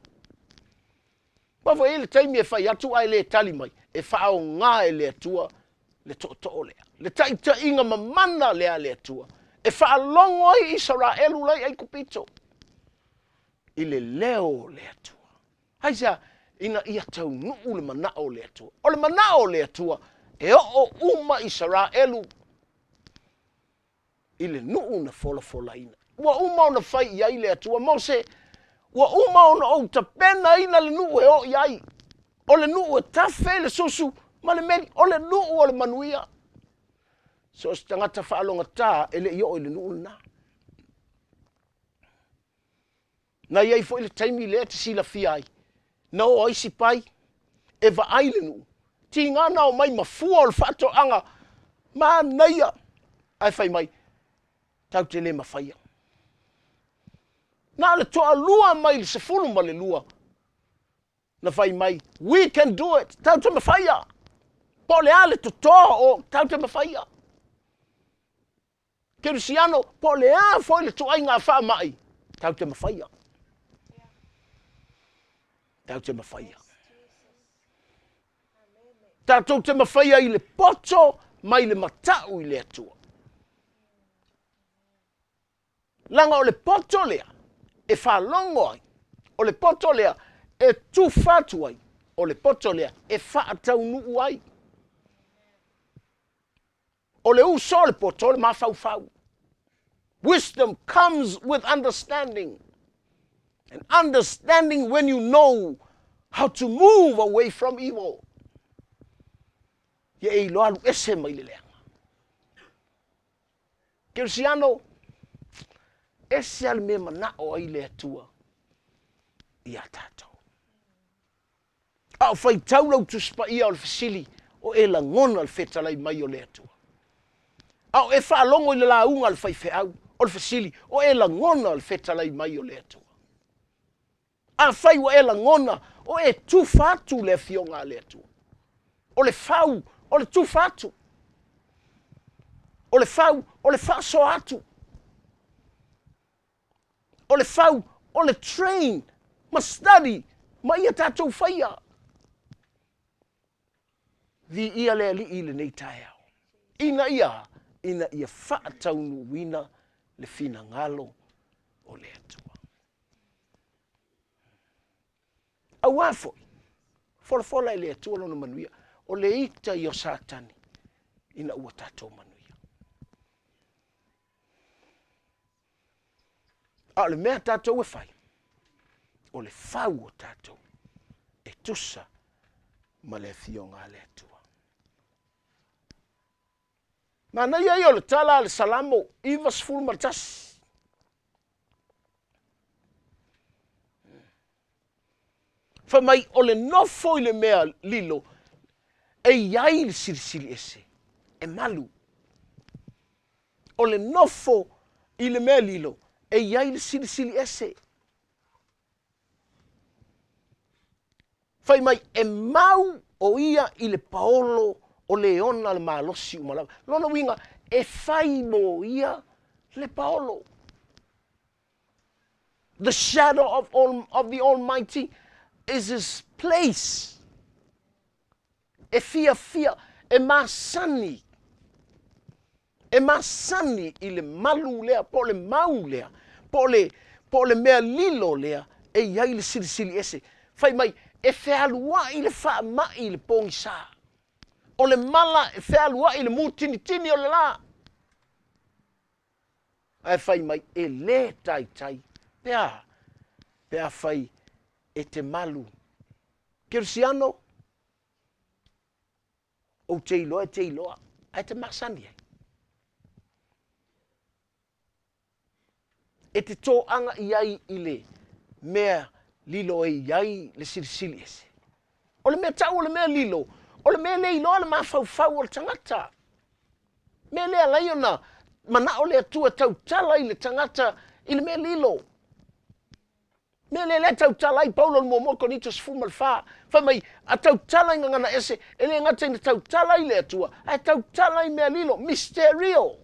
Aua foi e i ai le taimi e fai atu ae le tali mai, e faaaoga e le Atua le tootoo lea, le taitaiga mamana lea a le Atua, e faalogo ai Isaraelu la i Aikupito i le leo o le Atua. Aisea? Ina ia taunuu le manao o le Atua. O le manao o le Atua, e oo uma Isaraelu i le nuu na folafolaina. Ua uma ona fai i ai le Atua, Mose, ua uma ona ou tapenaina le nuu e oo i ai. O le nuu e tafe le susu ma le meli, o le nuu o le manuia. So o se tagata faalogata e le i oo i le nuu lena. Na i ai foi le taimi lea e te silafia ai, na o ai sipai e vaai le nuu, tiga na omai ma fua o le faatoaga Manaia! Ae fai mai, tatou te le mafaia. Na o le toalua mai le 12 na fai mai, we can do it, tatou te mafaia. Po o le a le toto o tatou te mafaia. Kerisiano, po o le a foi le tuaiga faamai, tatou te mafaia. Tatou te mafaia. Tatou te mafaia i le poto mai le matau i le Atua. Leaga o le poto lea e faalogo ai, o le poto lea e tufa atu ai, o le poto lea e faataunuu ai. O le uso o le poto o le mafaufau. Wisdom comes with understanding. And understanding when you know how to move away from evil. Ia e iloa alu ese mai le leaga. Kerisiano, ese a le mea manao ai le Atua iā tatou. A o faitau lau Tusi Paia o le fesili, o e lagona le fetalai mai o le Atua. A o e faalogo i le lauga a le faifeau, o le fesili, o e lagona le fetalai mai o le Atua. Afai ua e lagona, o e tufa atu le Afioga a le Atua. O le fau, o le tufa atu. O le fau, o le faasoa atu. O le fau, o le train ma study ma ia tatou faia. Viia le Alii i lenei taeao, ina ia, ina ia faataunuuina le finagalo o le Atua. Auā foi, folafola e le Atua lona manuia, o le ita ia o Satani ina ua tatou manuia. A o le mea tatou e fai, o le fau o tatou e tusa ma le Afioga a le Atua. Manaia ia o le tala a le Salamo 91. Fai mai, o le nofo i le mea lilo, e i ai le silisili ese, e malu. O le nofo i le mea lilo, e i ai le silisili ese. Fai mai, e mau o ia i le paolo o le ona le malosi uma lava. Lona uiga, e fai mo ia le paolo. The shadow of, all, of the Almighty is his place. E fiafia, e masani, e masani i le malu lea, po o le mau lea, po o le, po o le mea lilo lea e i ai le silisili ese. Fai mai, e fealuai le faamai i le pogisa. O le mala e fealuai i le mutinitini o le la. Ae fai mai, e lē taitai, pe a? Pe afai e te malu. Kerisiano, ou te iloa e te iloa, ae te masani ai. E te toaga i ai i le mea lilo e i ai le silisili ese. O le mea tau o le mea lilo, o le mea le iloa le mafaufau o le tagata. Mea lea alai ona manao le Atua tautala i le tagata i le mea lilo. Mea lea lea tautala ai Paulo i le muamua Korinito 14, fai mai, a tautala i gagana ese, e le gata ina tautala i le Atua, ae tautala i mea lilo, mysterio.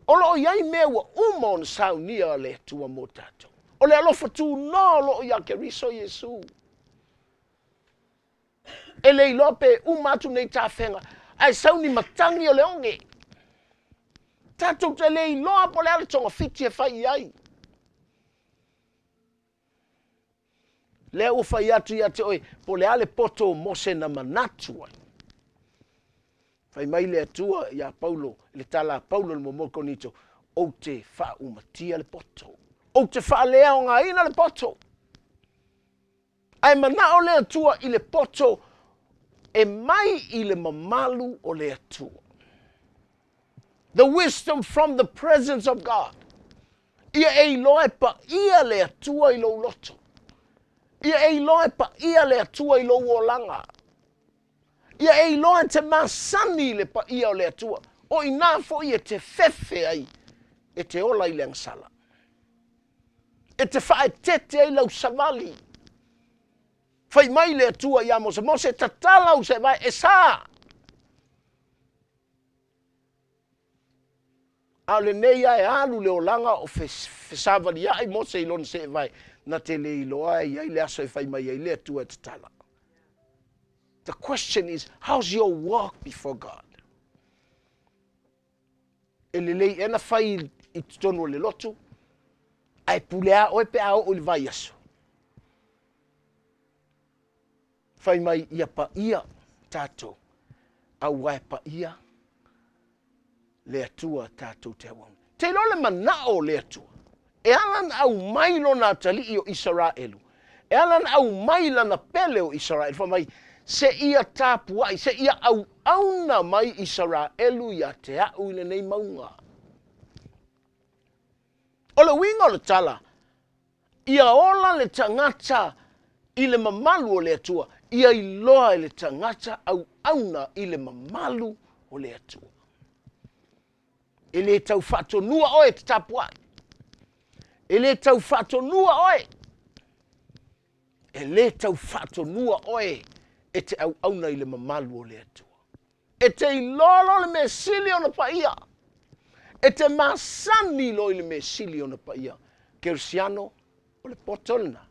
O lo o i ai mea ua uma ona saunia le Atua mo tatou. O le alofa tunoa o lo o iā Keriso Iesu. E le iloa pe uma atu nei tafega, ae sau ni matagi o le oge. Tatou te le iloa po o le a le togafiti e fai i ai. Lea ua fai atu ia te oe, po o le a le poto o Mose na manatu ai. Fai mai le Atua iā Paulo, i le tala a Paulo i le muamua Korinito, ou te faaumatia le poto. Ou te faaleaogaina le poto. Ae manao le Atua i le poto e mai i le mamalu o le Atua. The wisdom from the presence of God. Ia e iloa e paia le Atua i lou loto. Ia e iloa e paia le Atua i lou olaga. Ia e iloa e te masani i le paia o le Atua. O i inā foi e te fefe ai, e te ola i le agasala. E te faaeteete ai lau savali. Fai mai le Atua iā Mose, Mose, tatala ou seevae, e sā. A o lenei lava e alu le olaga o fesavaliai Mose i lona seevae, na te le iloa e i ai le aso e fai mai ai le Atua e tatala. The question is, how's your walk before God? E lelei ea na fai i totonu o le lotu, ae pule a oe pe a oo i le vaiaso. Fai mai ia paia tatou, aua e paia le Atua tatou te auauna. Te iloa le manao o le Atua, e ala ona aumai lona atalii o Isaraelu, e ala ona aumai lana pele o Isaraelu, fai mai, seia tapuai, seia auauna mai Isaraelu ia te a'u i lenei mauga. O le uiga o le tala, Ia ola le tagata i le mamalu o le Atua, ia iloa e le tagata auauna i le mamalu o le Atua. E le tau faatonua oe e te tapuai. E le tau faatonua oe. E le tau faatonua oe e te auauna i le mamalu o le Atua. E te iloa loa le mea sili ona paia. E te masani loa i le mea sili ona paia. Kerisiano, o le poto lena,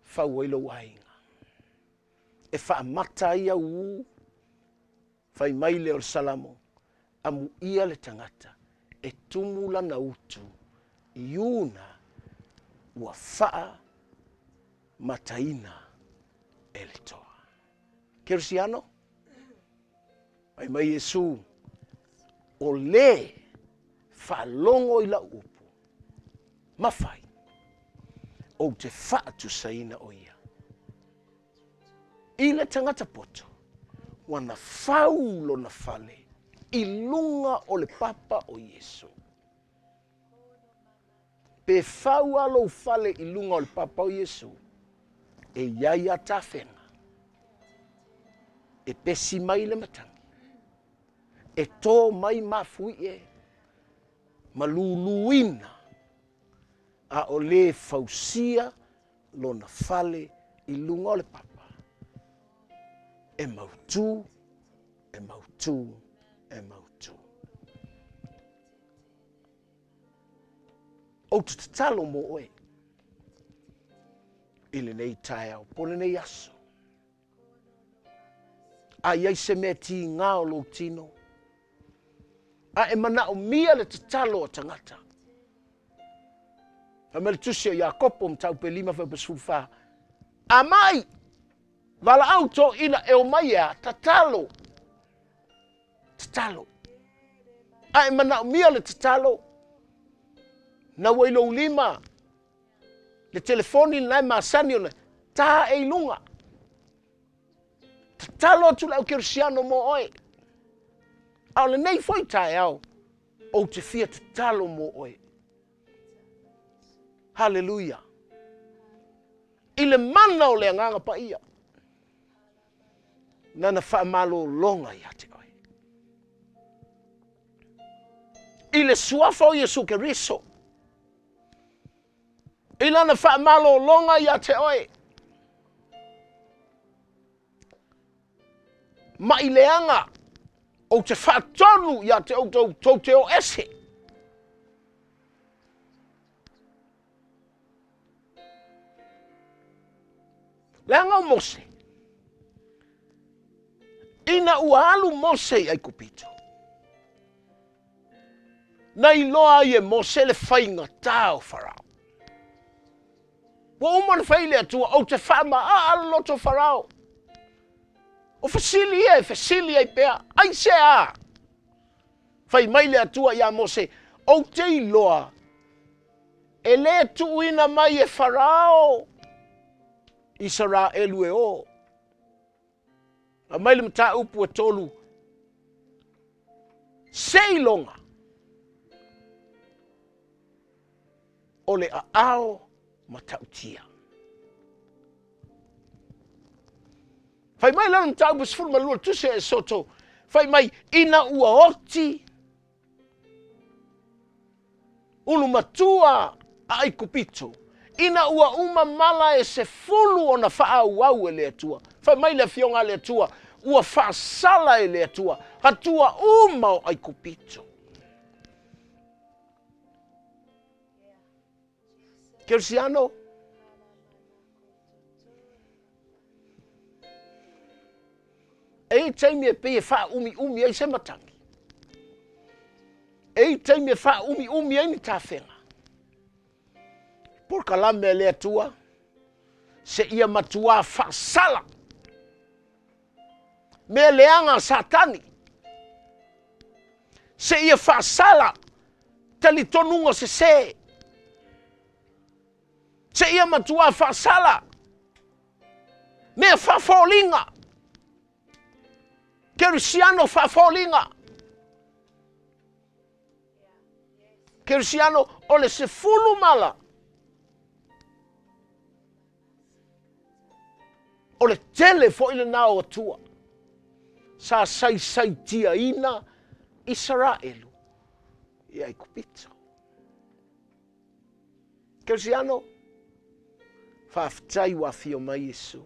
fau ai lou aiga. E faamata ai au ū, fai mai lea o le Salamo, amuia le tagata e tumu lana utu i ūna ua faamataina e le toa. Kerisiano, fai mai Iesu, o le faalogo i lau upu ma fai, ou te faatusaina o ia i le tagata poto ua na fau lona fale i luga o le papa o Iesu. Pe fau a lou fale i luga o le papa o Iesu, e i ai a tafega, e pesi mai le matagi, e tō mai mafuie ma luluina, a o le fausia lona fale i luga o le papa, e mautū, e mautū, e mautū. Ou te tatalo mō oe i lenei taeao, po lenei aso. A i ai se mea tīgā o lou tino, a e manaomia le tatalo a tagata. Fai mai le tusi o Iakopo, mataupu e 5 fuaiupu 14, A mai, valaau toeaina e omai e a, tatalo. Tatalo. A e manaomia le tatalo, na ua i lou lima le telefoni lena e masani ona ta e i luga. Tatalo atu le au kerisiano mo oe. A o lenei foi taeao, ou te fia tatalo mo oe. Haleluia. I le mana o le Agaga Paia. Nana faamalologa ia te oe. I le suafa o Iesu Keriso, i lana faamalologa ia te oe, ma'i leaga, ou te faatonu ia te outou, tou te o ese. Leaga o Mose, ina ua alu Mose i Aikupito, na iloa ai e Mose le faigatā o Farao. Ua uma ona fai le Atua, ou te faamaaa le loto o Farao. O fesili ia e fesili ai pea, aisea? Fai mai le Atua iā Mose, ou te iloa E lē tuuina mai e Farao Isaraelu e o. Aumai le mataupu e tolu, seiloga o le aao matautia. Fai mai le mataupu 12 tusi a Esoto, fai mai ina ua oti ulumatua a Aikupito, ina ua uma mala e 10 ona faaauau e le Atua. Fai mai le afioga a le Atua, ua faasala e le Atua atua uma o Aikupito. Kerisiano, e i ai taimi e pei e faaumiumi ai se matagi. E i ai taimi e faaumiumi ai ni tafega. Polokalame a le Atua, seia matuā faasala mea leaga a Satani, seia faasala talitonuga sesē, seia matuā faasala mea faafoliga, Kerisiano faafoliga. Kerisiano o le 10 mala o le tele foi lena o Atua sa saisaitiaina Isaraelu i Aikupito. Kerisiano, faafetai ua afio mai Iesu.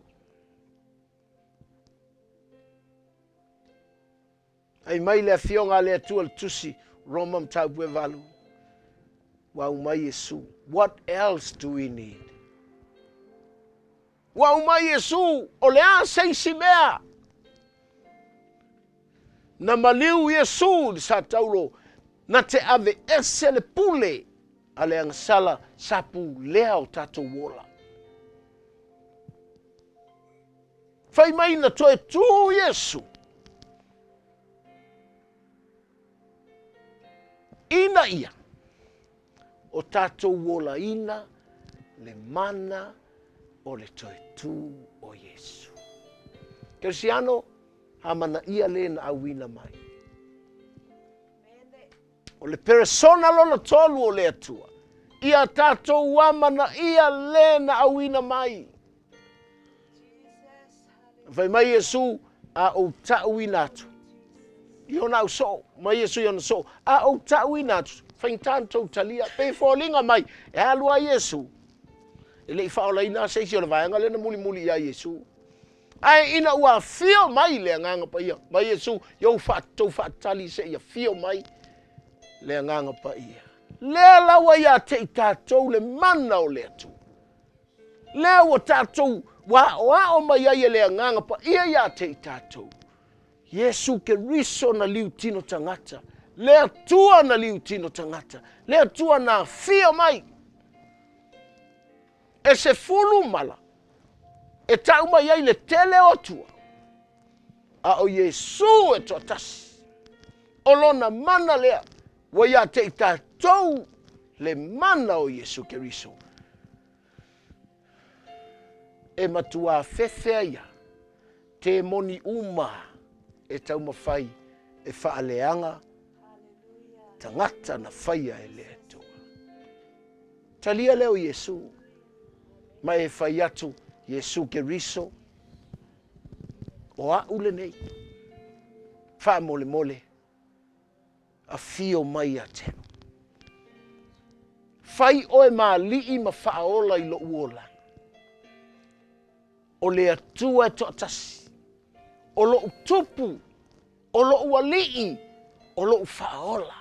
Ai mai le afioga a le Atua le tusi Roma mataupu e 8. Ua aumai Iesu. What else do we need? Ua aumai Iesu, o le a se isi mea? Na maliu Iesu i le sa taulo, na te ave ese le pule a le agasala sa pulea o tatou ola. Fai mai na toe tū Iesu ina ia o tatou olaina le mana o le toe tū o Iesu. Kerisiano, amanaia le na auina mai. O le peresona lona tolu o le Atua, ia tatou amanaia le na auina mai. Fai mai Iesu, a ou ta'uina atu i ona au soo, mai Iesu i ona soo, a ou ta'uina atu, faigata na tou talia, pei e foliga mai, e alu a Iesu, e le i faaolaina se isi o le vaega lea na mulimuli ia Iesu. Ae ina ua afio mai le Agaga Paia, mai Iesu, i ou tou faatali seia afio mai le Agaga Paia. Lea laua ia te i tatou le mana o le Atua. Lea ua tatou ua aoao mai ai e le Agaga Paia ia te i tatou. Iesu Keriso na liu tino tagata, le Atua na liu tino tagata, le Atua na afio mai. E 10 mala e tau mai ai le tele o Atua, a o Iesu e toatasi. O lona mana lea ua ia te i tatou le mana o Iesu Keriso. E matuā fefea ia te moni uma e taumafai e faaleaga tagata na faia e le Atua. Talia lea o Iesu, ma e fai atu, Iesu Keriso, o a'u lenei, faamolemole, afio mai ia te au. Fai oe ma alii ma faaola i lo'u olaga. O le Atua e toatasi, o lo'u tupu, o lo'u alii, o lo'u faaola.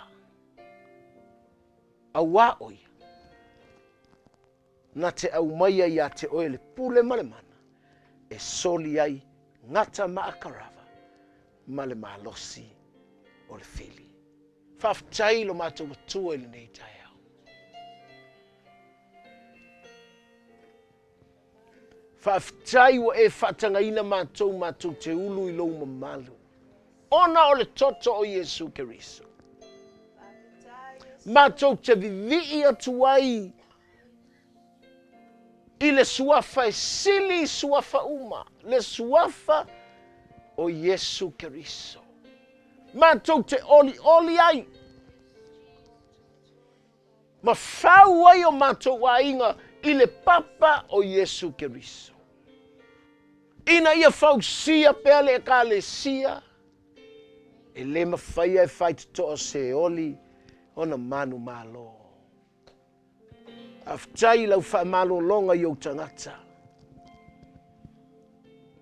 Auā o ia, na te aumaia ia te oe le pule ma le mana, e soli ai gata ma akarava ma le malosi o le fili. Faafetai lo matou Atua i lenei taeao. Faafetai ua e faatagaina matou matou te ulu i lou mamalu, ona o le toto o Iesu Keriso. Matou te vivii atu ai i le suafa e sili i suafa uma, le suafa o Iesu Keriso. Matou te olioli ai ma fau ai o matou aiga i le papa o Iesu Keriso. Ina ia fausia pea le Ekalesia, e le mafaia e faitotoa Seoli ona manumalo. Faafetai i lau faamalologa i ou tagata.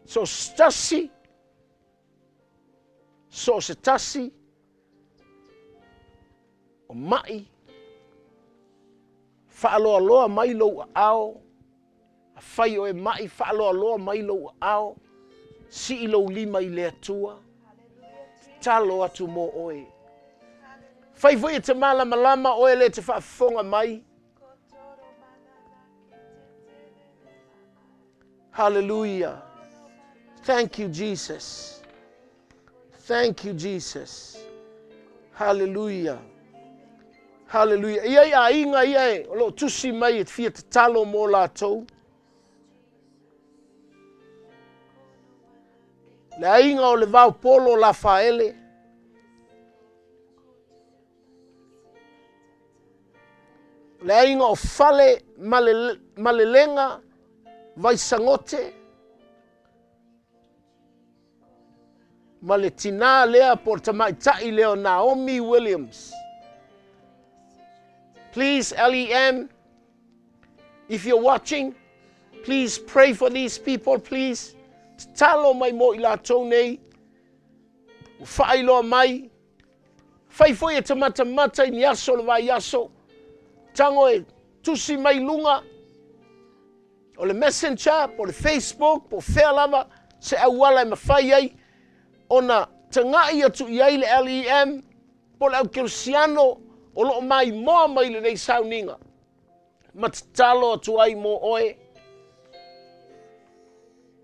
So o se tasi, so o se tasi o mai, faaloaloa mai lou aao, Afai o e maʻi, faaloaloa mai lou aao, sii lou lima i le Atua, tatalo atu mo oe. Fai foi e te malamalama oe le te faafofoga mai. Hallelujah. Thank you, Jesus. Thank you, Jesus. Hallelujah. Hallelujah. Ia i aiga ia e o loo tusi mai e fia tatalo mo latou. Le aiga o le vao polo la faele. Le aiga o fale malelega Vaisagote. Ma le tinā lea po o le tamaitai lea o Naomi Williams. Please, LEM, if you're watching, please pray for these people, please. Tatalo mai mo i latou nei. Ua faailoa mai. Fai foi e te matamata i ni aso o le vaiaso. Tago e tusi mai luga o le Messenger, po o le Facebook, po o fea lava se auala e mafai ai ona tagai atu i ai le LEM po o le au kerisiano o lo o maimoa mai lenei sauniga ma tatalo atu ai mo oe.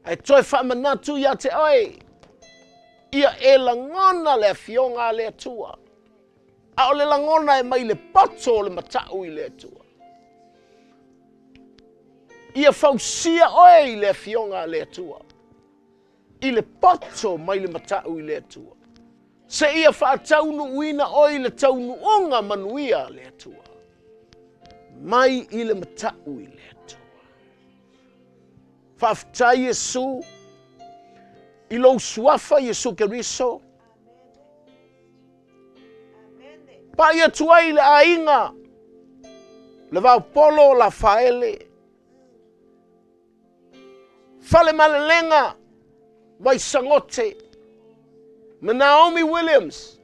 Ae toe faamanatu ia te oe, ia e lagona le afioga a le Atua. A o le lagona e mai le poto o le mataʻu i le Atua. Ia fausia oe i le afioga a le Atua, i le poto mai le mataʻu i le Atua. Seia faataunuuina oe i le taunuuga manuia a le Atua, mai i le mataʻu i le Atua. Faafetai Iesu i lou suafa Iesu Keriso. Pai atu ai i le aiga, le vaopolo o Lafaele, Falemalelega, Vaisagote, ma Naomi Williams,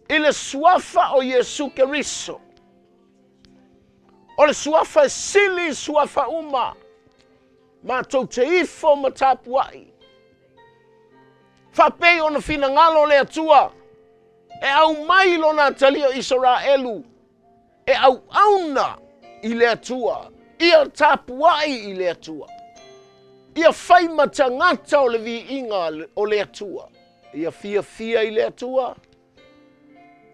i le suafa o Iesu Keriso. O le suafa e sili i suafa uma, matou te ifo ma tapuai. Faapei ona finagalo le Atua e aumai lona atalii o Isaraelu e auauna i le Atua, ia tapuai i le Atua, ia fai ma tagata o le viiga o le Atua, ia fiafia i le Atua,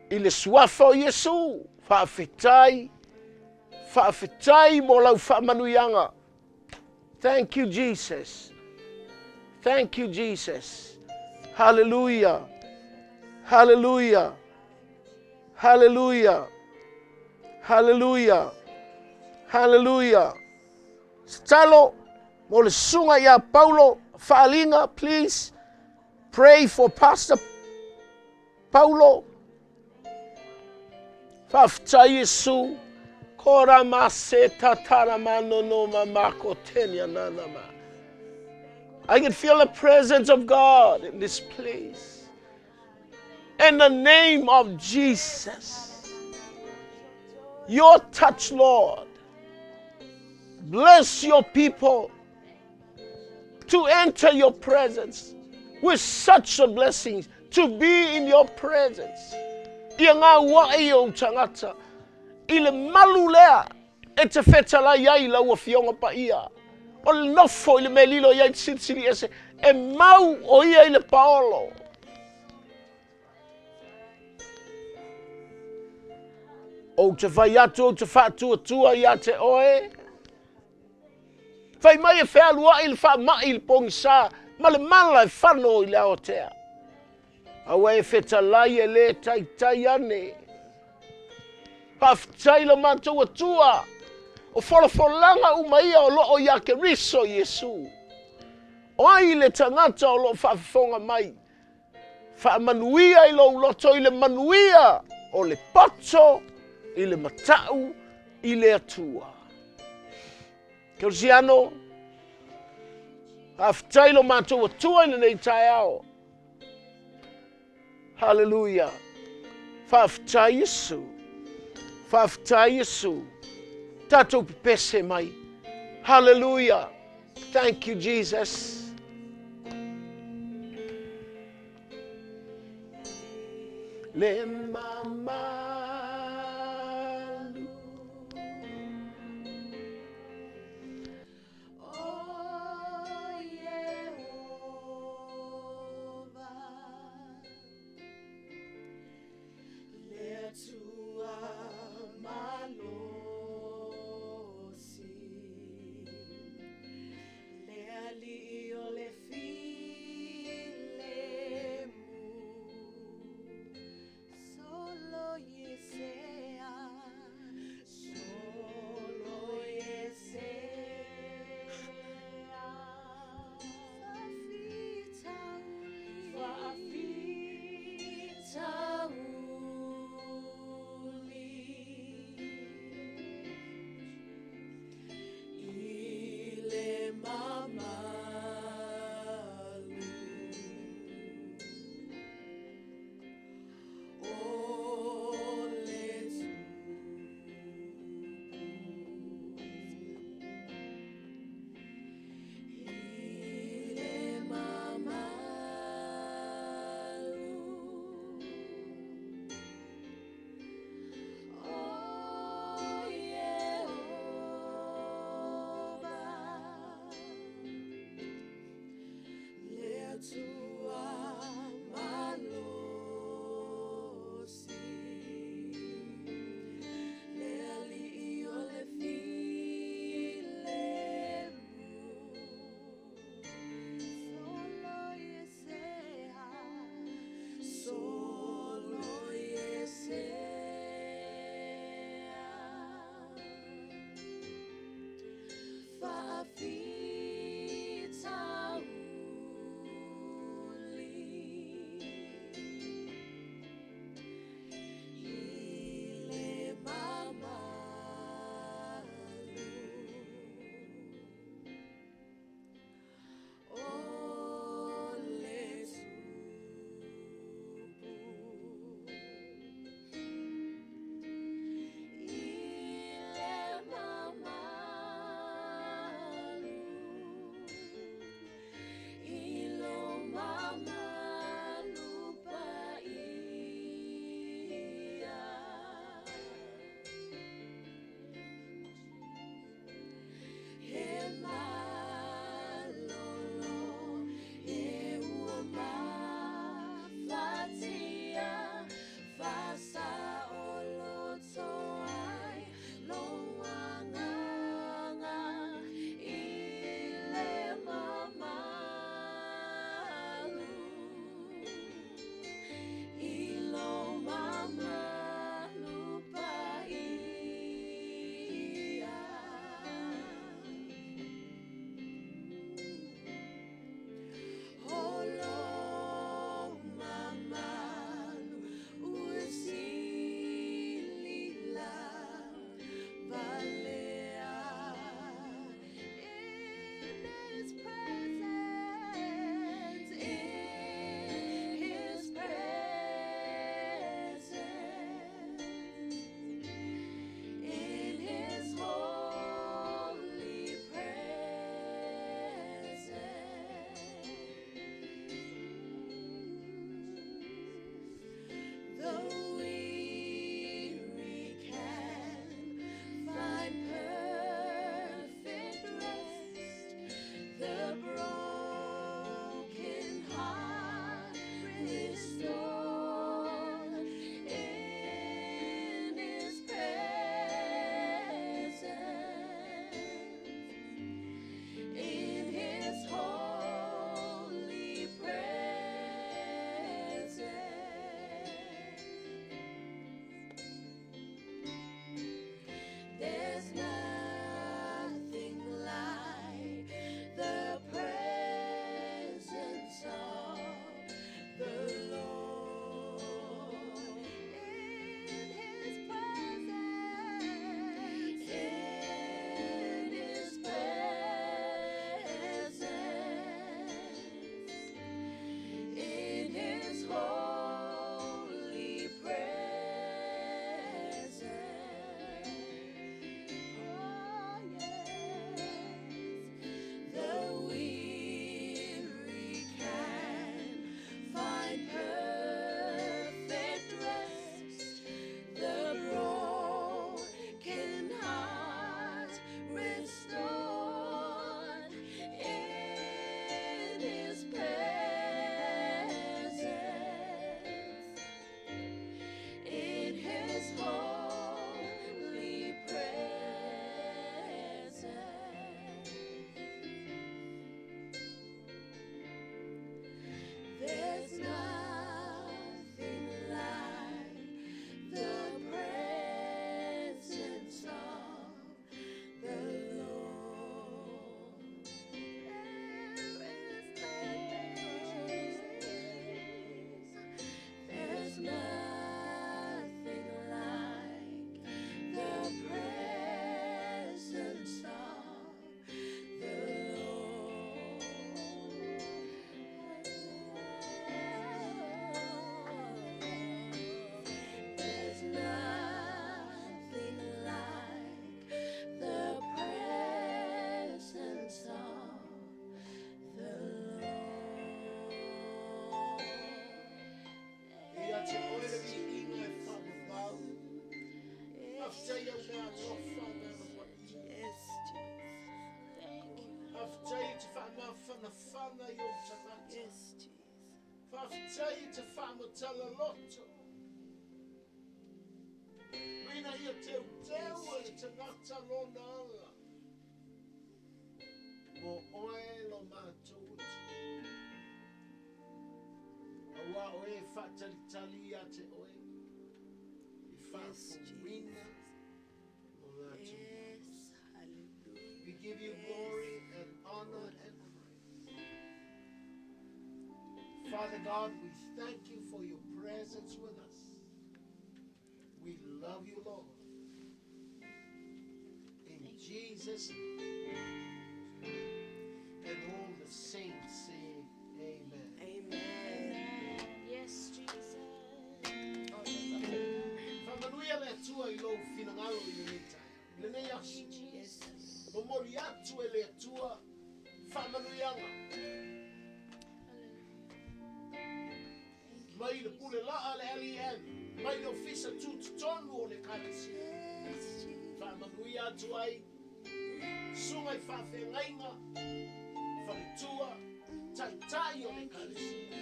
i le suafa o Iesu. Faafetai, faafetai mo lau faamanuiaga. Thank you, Jesus. Thank you, Jesus. Hallelujah. Hallelujah. Hallelujah. Hallelujah. Hallelujah. Tatalo mo le susuga ia Paulo Faaliga, please pray for Pastor Paulo. Faafetai Iesu. Kora ma se tatara ma no no ma ma ko tenia nana ma. I can feel the presence of God in this place. In the name of Jesus. Your touch, Lord. Bless your people to enter your presence with such a blessing to be in your presence. Ia ngā uaʻi o tagata i le malu lea e te fetalai ai lau afioga paia. O le nofo i le mea lilo i ai te silisili ese, e mau o ia i le paolo. Ou te fai atu, ou te faatuatua ia te oe. Fai mai e fealuai le faamai i le pogisa ma le mala e fano i le aotea. Aua e fetalai e le taitai ane. Faafetai lo matou Atua. O folafolaga uma ia o loo ia Keriso Iesu. O ai le tagata o loo faafofoga mai, faamanuia i lou loto i le manuia o le poto i le matau i le Atua. Kerisiano, faafetai lo matou Atua i lenei taeao. Haleluia. Faafetai Iesu. Faafetai Iesu. Tatou pepese mai. Haleluia. Thank you, Jesus. Le mamalu. O Ieova, le Atua malosi, le Alii o le filemu, solo Iesu. mealofa Agaga Paia. Yes, Jesus. Thank you. Faafetai e te faamafanafana i ou tagata. Yes, Jesus. Faafetai e te faamatala loto. Ina ia teuteu e le tagata lona ala. Mo oe lo matou utu. Auā o e faatalitali ia te oe. I faafouina lo latou. Yes, hallelujah. We give you glory and honor and praise. Father God, we thank you for your presence with us. We love you, Lord. In Jesus' name. And all the saints say amen. Amen. Amen. Yes, Jesus. Faamanuia le Atua i lou finagalo i lenei taeao. I lenei aso. Jesus. Momoli atu e le Atua faamanuiaga. Hallelujah. Mai le pule laa le LEM, mai le ofisa tutotonu o le Ekalesia. Yes, Jesus. Faamanuia atu ai, susuga i faafeagaiga, faletua, taitai o le Ekalesia.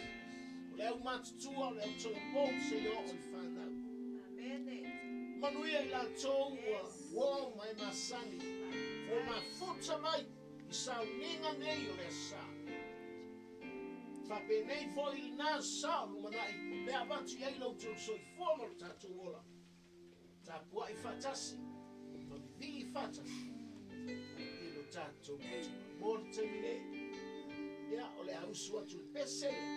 O le au matutua, o le au tolopou seia oo i fanau. Amene. Manuia i latou ua uo ma e masani, ua mafuta mai i sauniga nei o le aso. Faapenei foi i lenā sa o lumanai, pe avatu i ai lo outou soifua ma lo tatou ola. Tapuai faatasi, ma vivii faatasi, i lo tatou Atua. Mo le taimi nei, ia, o le a usu atu le pese lea,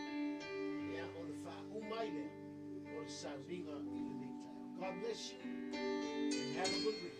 ia, ona faauma ai lea, o le sauniga i lenei taeao. God bless you and have a good week.